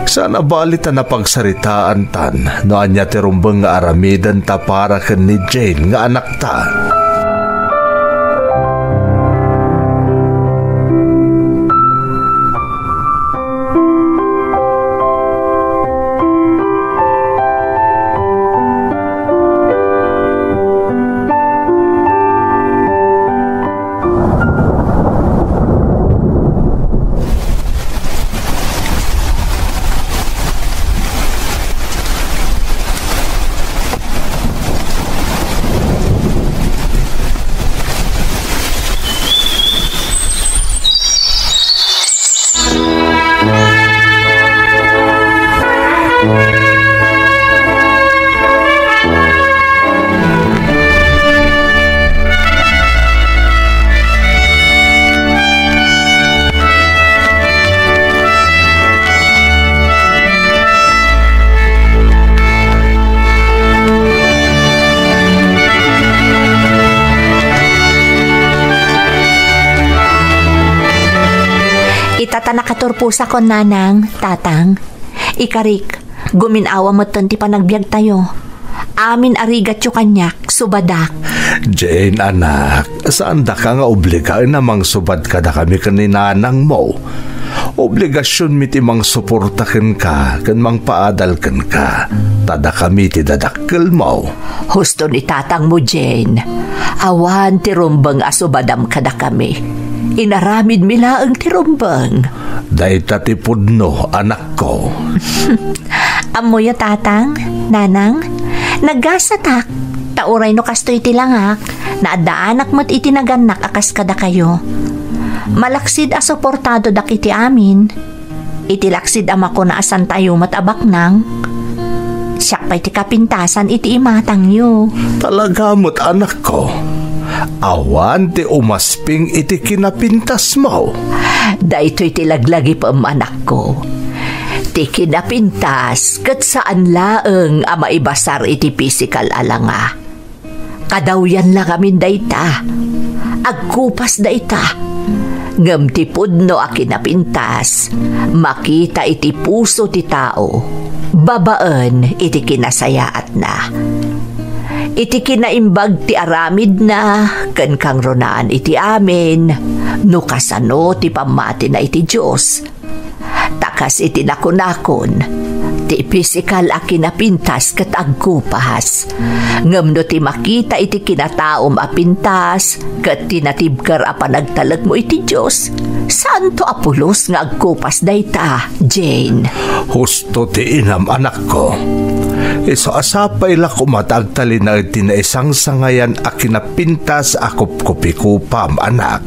Saan a bali ta napagsaritaantan no ania ti rumbeng nga aramidenta para ken ni Jane nga anakta. Ita ta nakaturposakon, nanang, tatang. Ikarik, gumin-awa metten ti panagbiagtayo. Amin a rigatyo kaniak, subadak. Jane, anak, saan daka nga obligaen a mangsubad kadakami ken ni nanangmo. Obligasionmi ti mangsuporta kenka ken mangpaadal kenka, ta dakami ti dadakkelmo. Husto ni tatangmo, Jane. Awan ti rumbeng a subadam kadakami. Inaramidmi laeng ti rumbeng. Dayta ti pudno, anakko. Ammoyo, tatang, nanang, naggasatak, ta uray no kastoy ti langak, naaddaanak met iti nagannak a kas kadakayo. Malaksid a suportadodak iti amin. Iti laksid a makuna a santayo met a baknang, siak pay ti kapintasan iti imatangyo. Talaga met, anakko. Awan ti umasping iti kinapintasmo. Daytoy ti laglagipem, anakko. Ti kinapintas ket saan laeng a maibasar iti pisikal a langa. Kadawyan la ngamin dayta. Agkupas dayta. Ngem ti pudno a kinapintas, makita iti puso ti tao, babaen iti kinasayaatna. Iti kinaimbag ti aramidna, ken kangrunaan iti amin, no kasano ti pammatina iti Dios. Ta kas iti nakunakon, ti pisikal a kinapintas ket agkupas. Ngem no ti makita iti kinataom a pintas ket ti natibker a panagtalekmo iti Dios, saanto a pulos nga agkupas dayta, Jane. Husto ti inam, anakko. Isu a sapay la koma ta agtalinaed ti naisangsangayan a kinapintas a kupkupikupam, anak.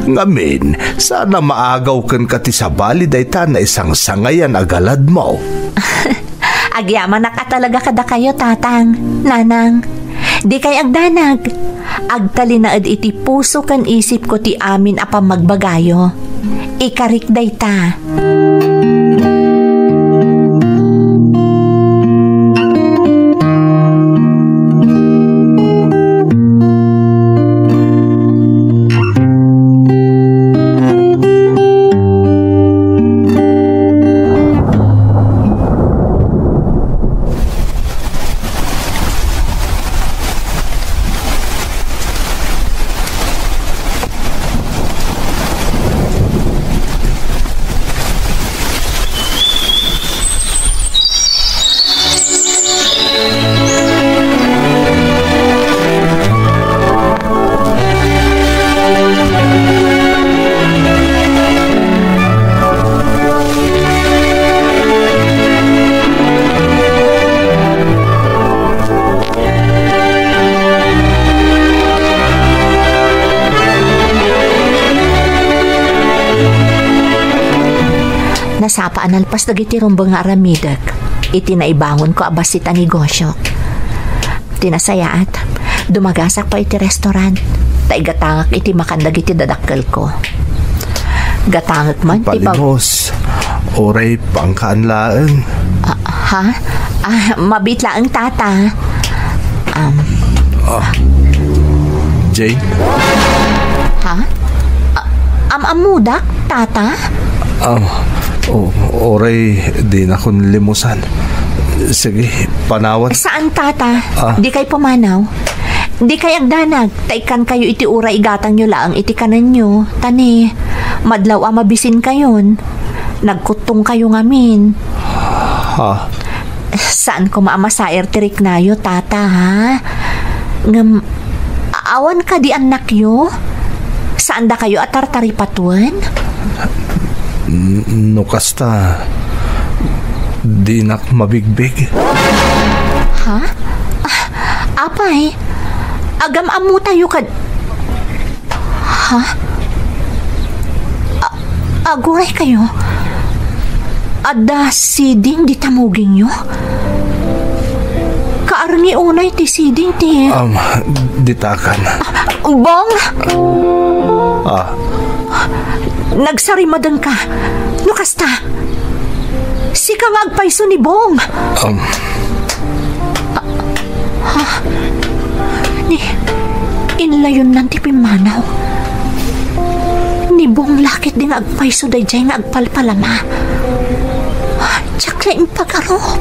Ngamin, saan a maagaw kenka ti sabali dayta naisangsangayan a galadmo. Agyamanak a talaga kadakayo, tatang, nanang. Dikay agdanag. Agtalinaed iti puso ken isipko ti amin a pammagbagayo. Ikarik dayta. Sapa a nalpas dagiti rumbeng nga aramidek iti naibangonko a bassit a negosiok. Ti nasayaat, dumagasak pay iti restaurant, ta igatangak iti makan dagiti dadakkelko. Gatangek man ti pag- Palimos, uray pangkaan laeng. Ah, ha? Ah, mabiit laeng, Tata. Um, Ah. Jane? Ha? Ah, am-ammodak, Tata? Ah, o-, uray dinakon limusan. Sige, panawan. Saan, Tata? Ah. Dikay pumanaw. Dikay agdanag, ta ikkankayo iti uray igatangyo laeng iti kanenyo. Ta ni, madlaw a mabisinkayon, nagkuttongkayo ngamin. Ha? Saan koma a masair ti riknayo, Tata, ha? Ngem, a-, awan kadi annakyo? Saandakayo a tartaripatuen? N-, no kasta, dinak mabigbig. Ha? Ah, apay, agam-ammotayo kad-, Ha? A-, aguraykayo? Adda siding dita mugingyo? Kaarngi unay ti siding ti Um, ditakan. Bong! Ah. Nagsarimadengka. No kasta, sika nga agpayso ni Bong. Um. Ha? Ni, inlayonnan ti pimmanaw. Ni Bong la ketdi nga agpayso daydiay nga agpalpalama. Diak la impagarup.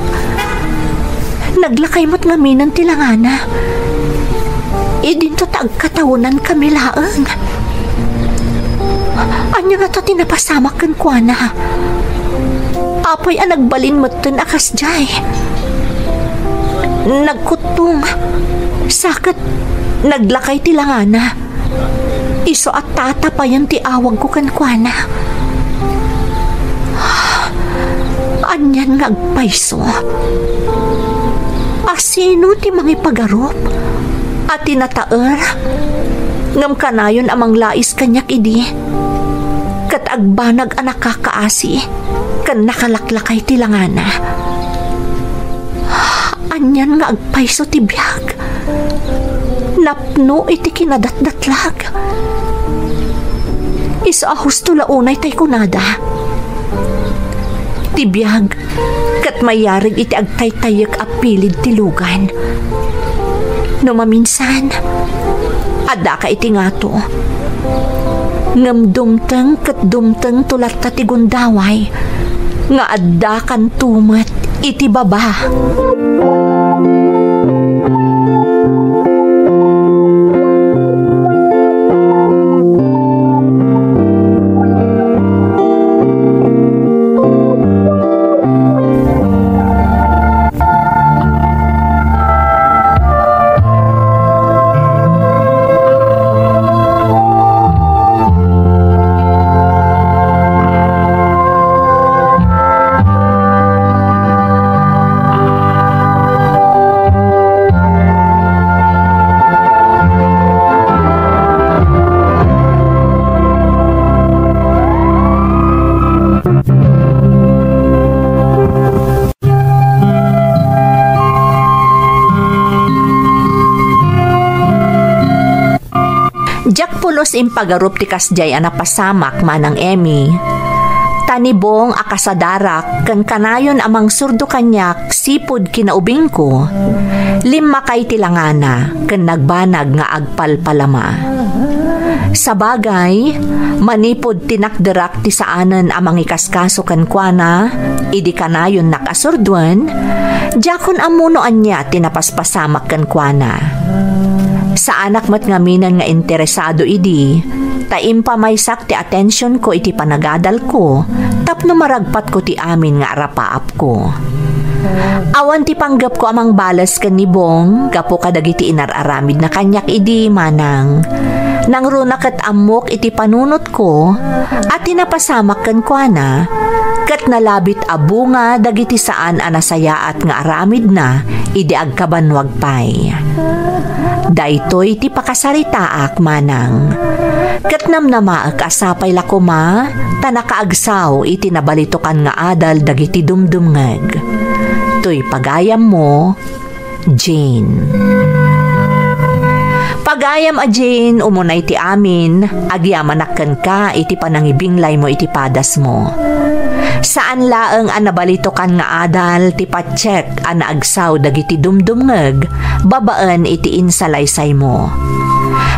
Naglakay met ngaminen ti langana. Idinto ta agkatawenankami laeng. Ania ngata ti napasamak kenkuana? Apay a nagbalin metten a kasdiay? Nagkuttong, sa ket naglakay ti langana. Isu a Tata payen ti awagko kenkuana. Anian nga agpayso? A sino ti mangipagarup a tinataer? Ngem kanayon a manglais kaniak idi, ket agbanag a nakakaasi ken nakalaklakay ti langana. Anian nga agpayso ti biag? Napno iti kinadatdatlag. Isu a husto la unay tay kunada. Ti biag ket mayarig iti agtaytayyek a pilid ti lugan. No maminsan, addaka iti ngato. Ngem dumteng ket dumtengto latta ti gundaway nga addakanto met iti baba. Diak pulos impagarup ti kasdiay a napasamak, Manang Emmy. Ta ni Bong a kasadarak ken kanayon a mangsurdo kaniak sipud kinaubingko, limmakay ti langana ken nagbanag nga agpalpalama. Sabagay, manipud tinakderak ti saanen a mangikaskaso kenkuana idi kanayonnak a surduen, diakon ammo no ania ti napaspasamak kenkuana. Saanak met ngaminen nga interesado idi, ta impamaysak ti atensionko iti panagadalko tapno maragpatko ti amin nga arapaapko. Awan ti panggepko a mangbales ken ni Bong gapu kadagiti inar-aramidna kaniak idi, manang. Nangruna ket ammok iti panunotko a ti napasamak kenkuana, ket nalabit a bunga dagiti saan a nasayaat nga aramidna idi agkabannuag pay. Daytoy ti pakasaritaak, manang. Ket namnamaek a sapay la koma ta nakaagsaw iti nabalitokan nga adal dagiti dumdumngeg. Toy pagayammo, Jane. Pagayam a Jane, umunay ti amin, agyamanak kenka iti panangibinglaymo iti padasmo. Saan laeng a nabalitokan nga adal ti patiek a naagsaw dagiti dumdumngeg babaen iti insalaysaymo.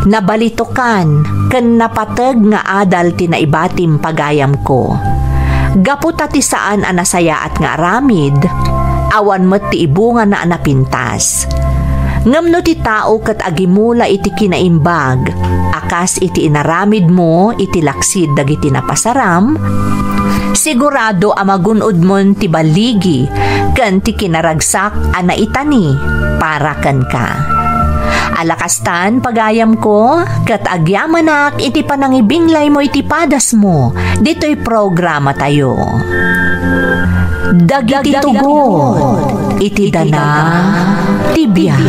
Nabalitokan ken napateg nga adal ti naibatim, pagayamko. Gapu ta ti saan a nasayaat nga aramid, awan met ti ibungana a napintas. Ngem no ti tao ket agimula iti kinaimbag a kas iti inaramidmo iti laksid dagiti napasaram, sigurado a magun-odmon ti balligi ken ti kinaragsak a naitani para kenka. Alakastan, pagayamko, ket agyamanak iti panangibinglaymo iti padasmo ditoy programatayo. Dagiti tugot iti dana ti biag.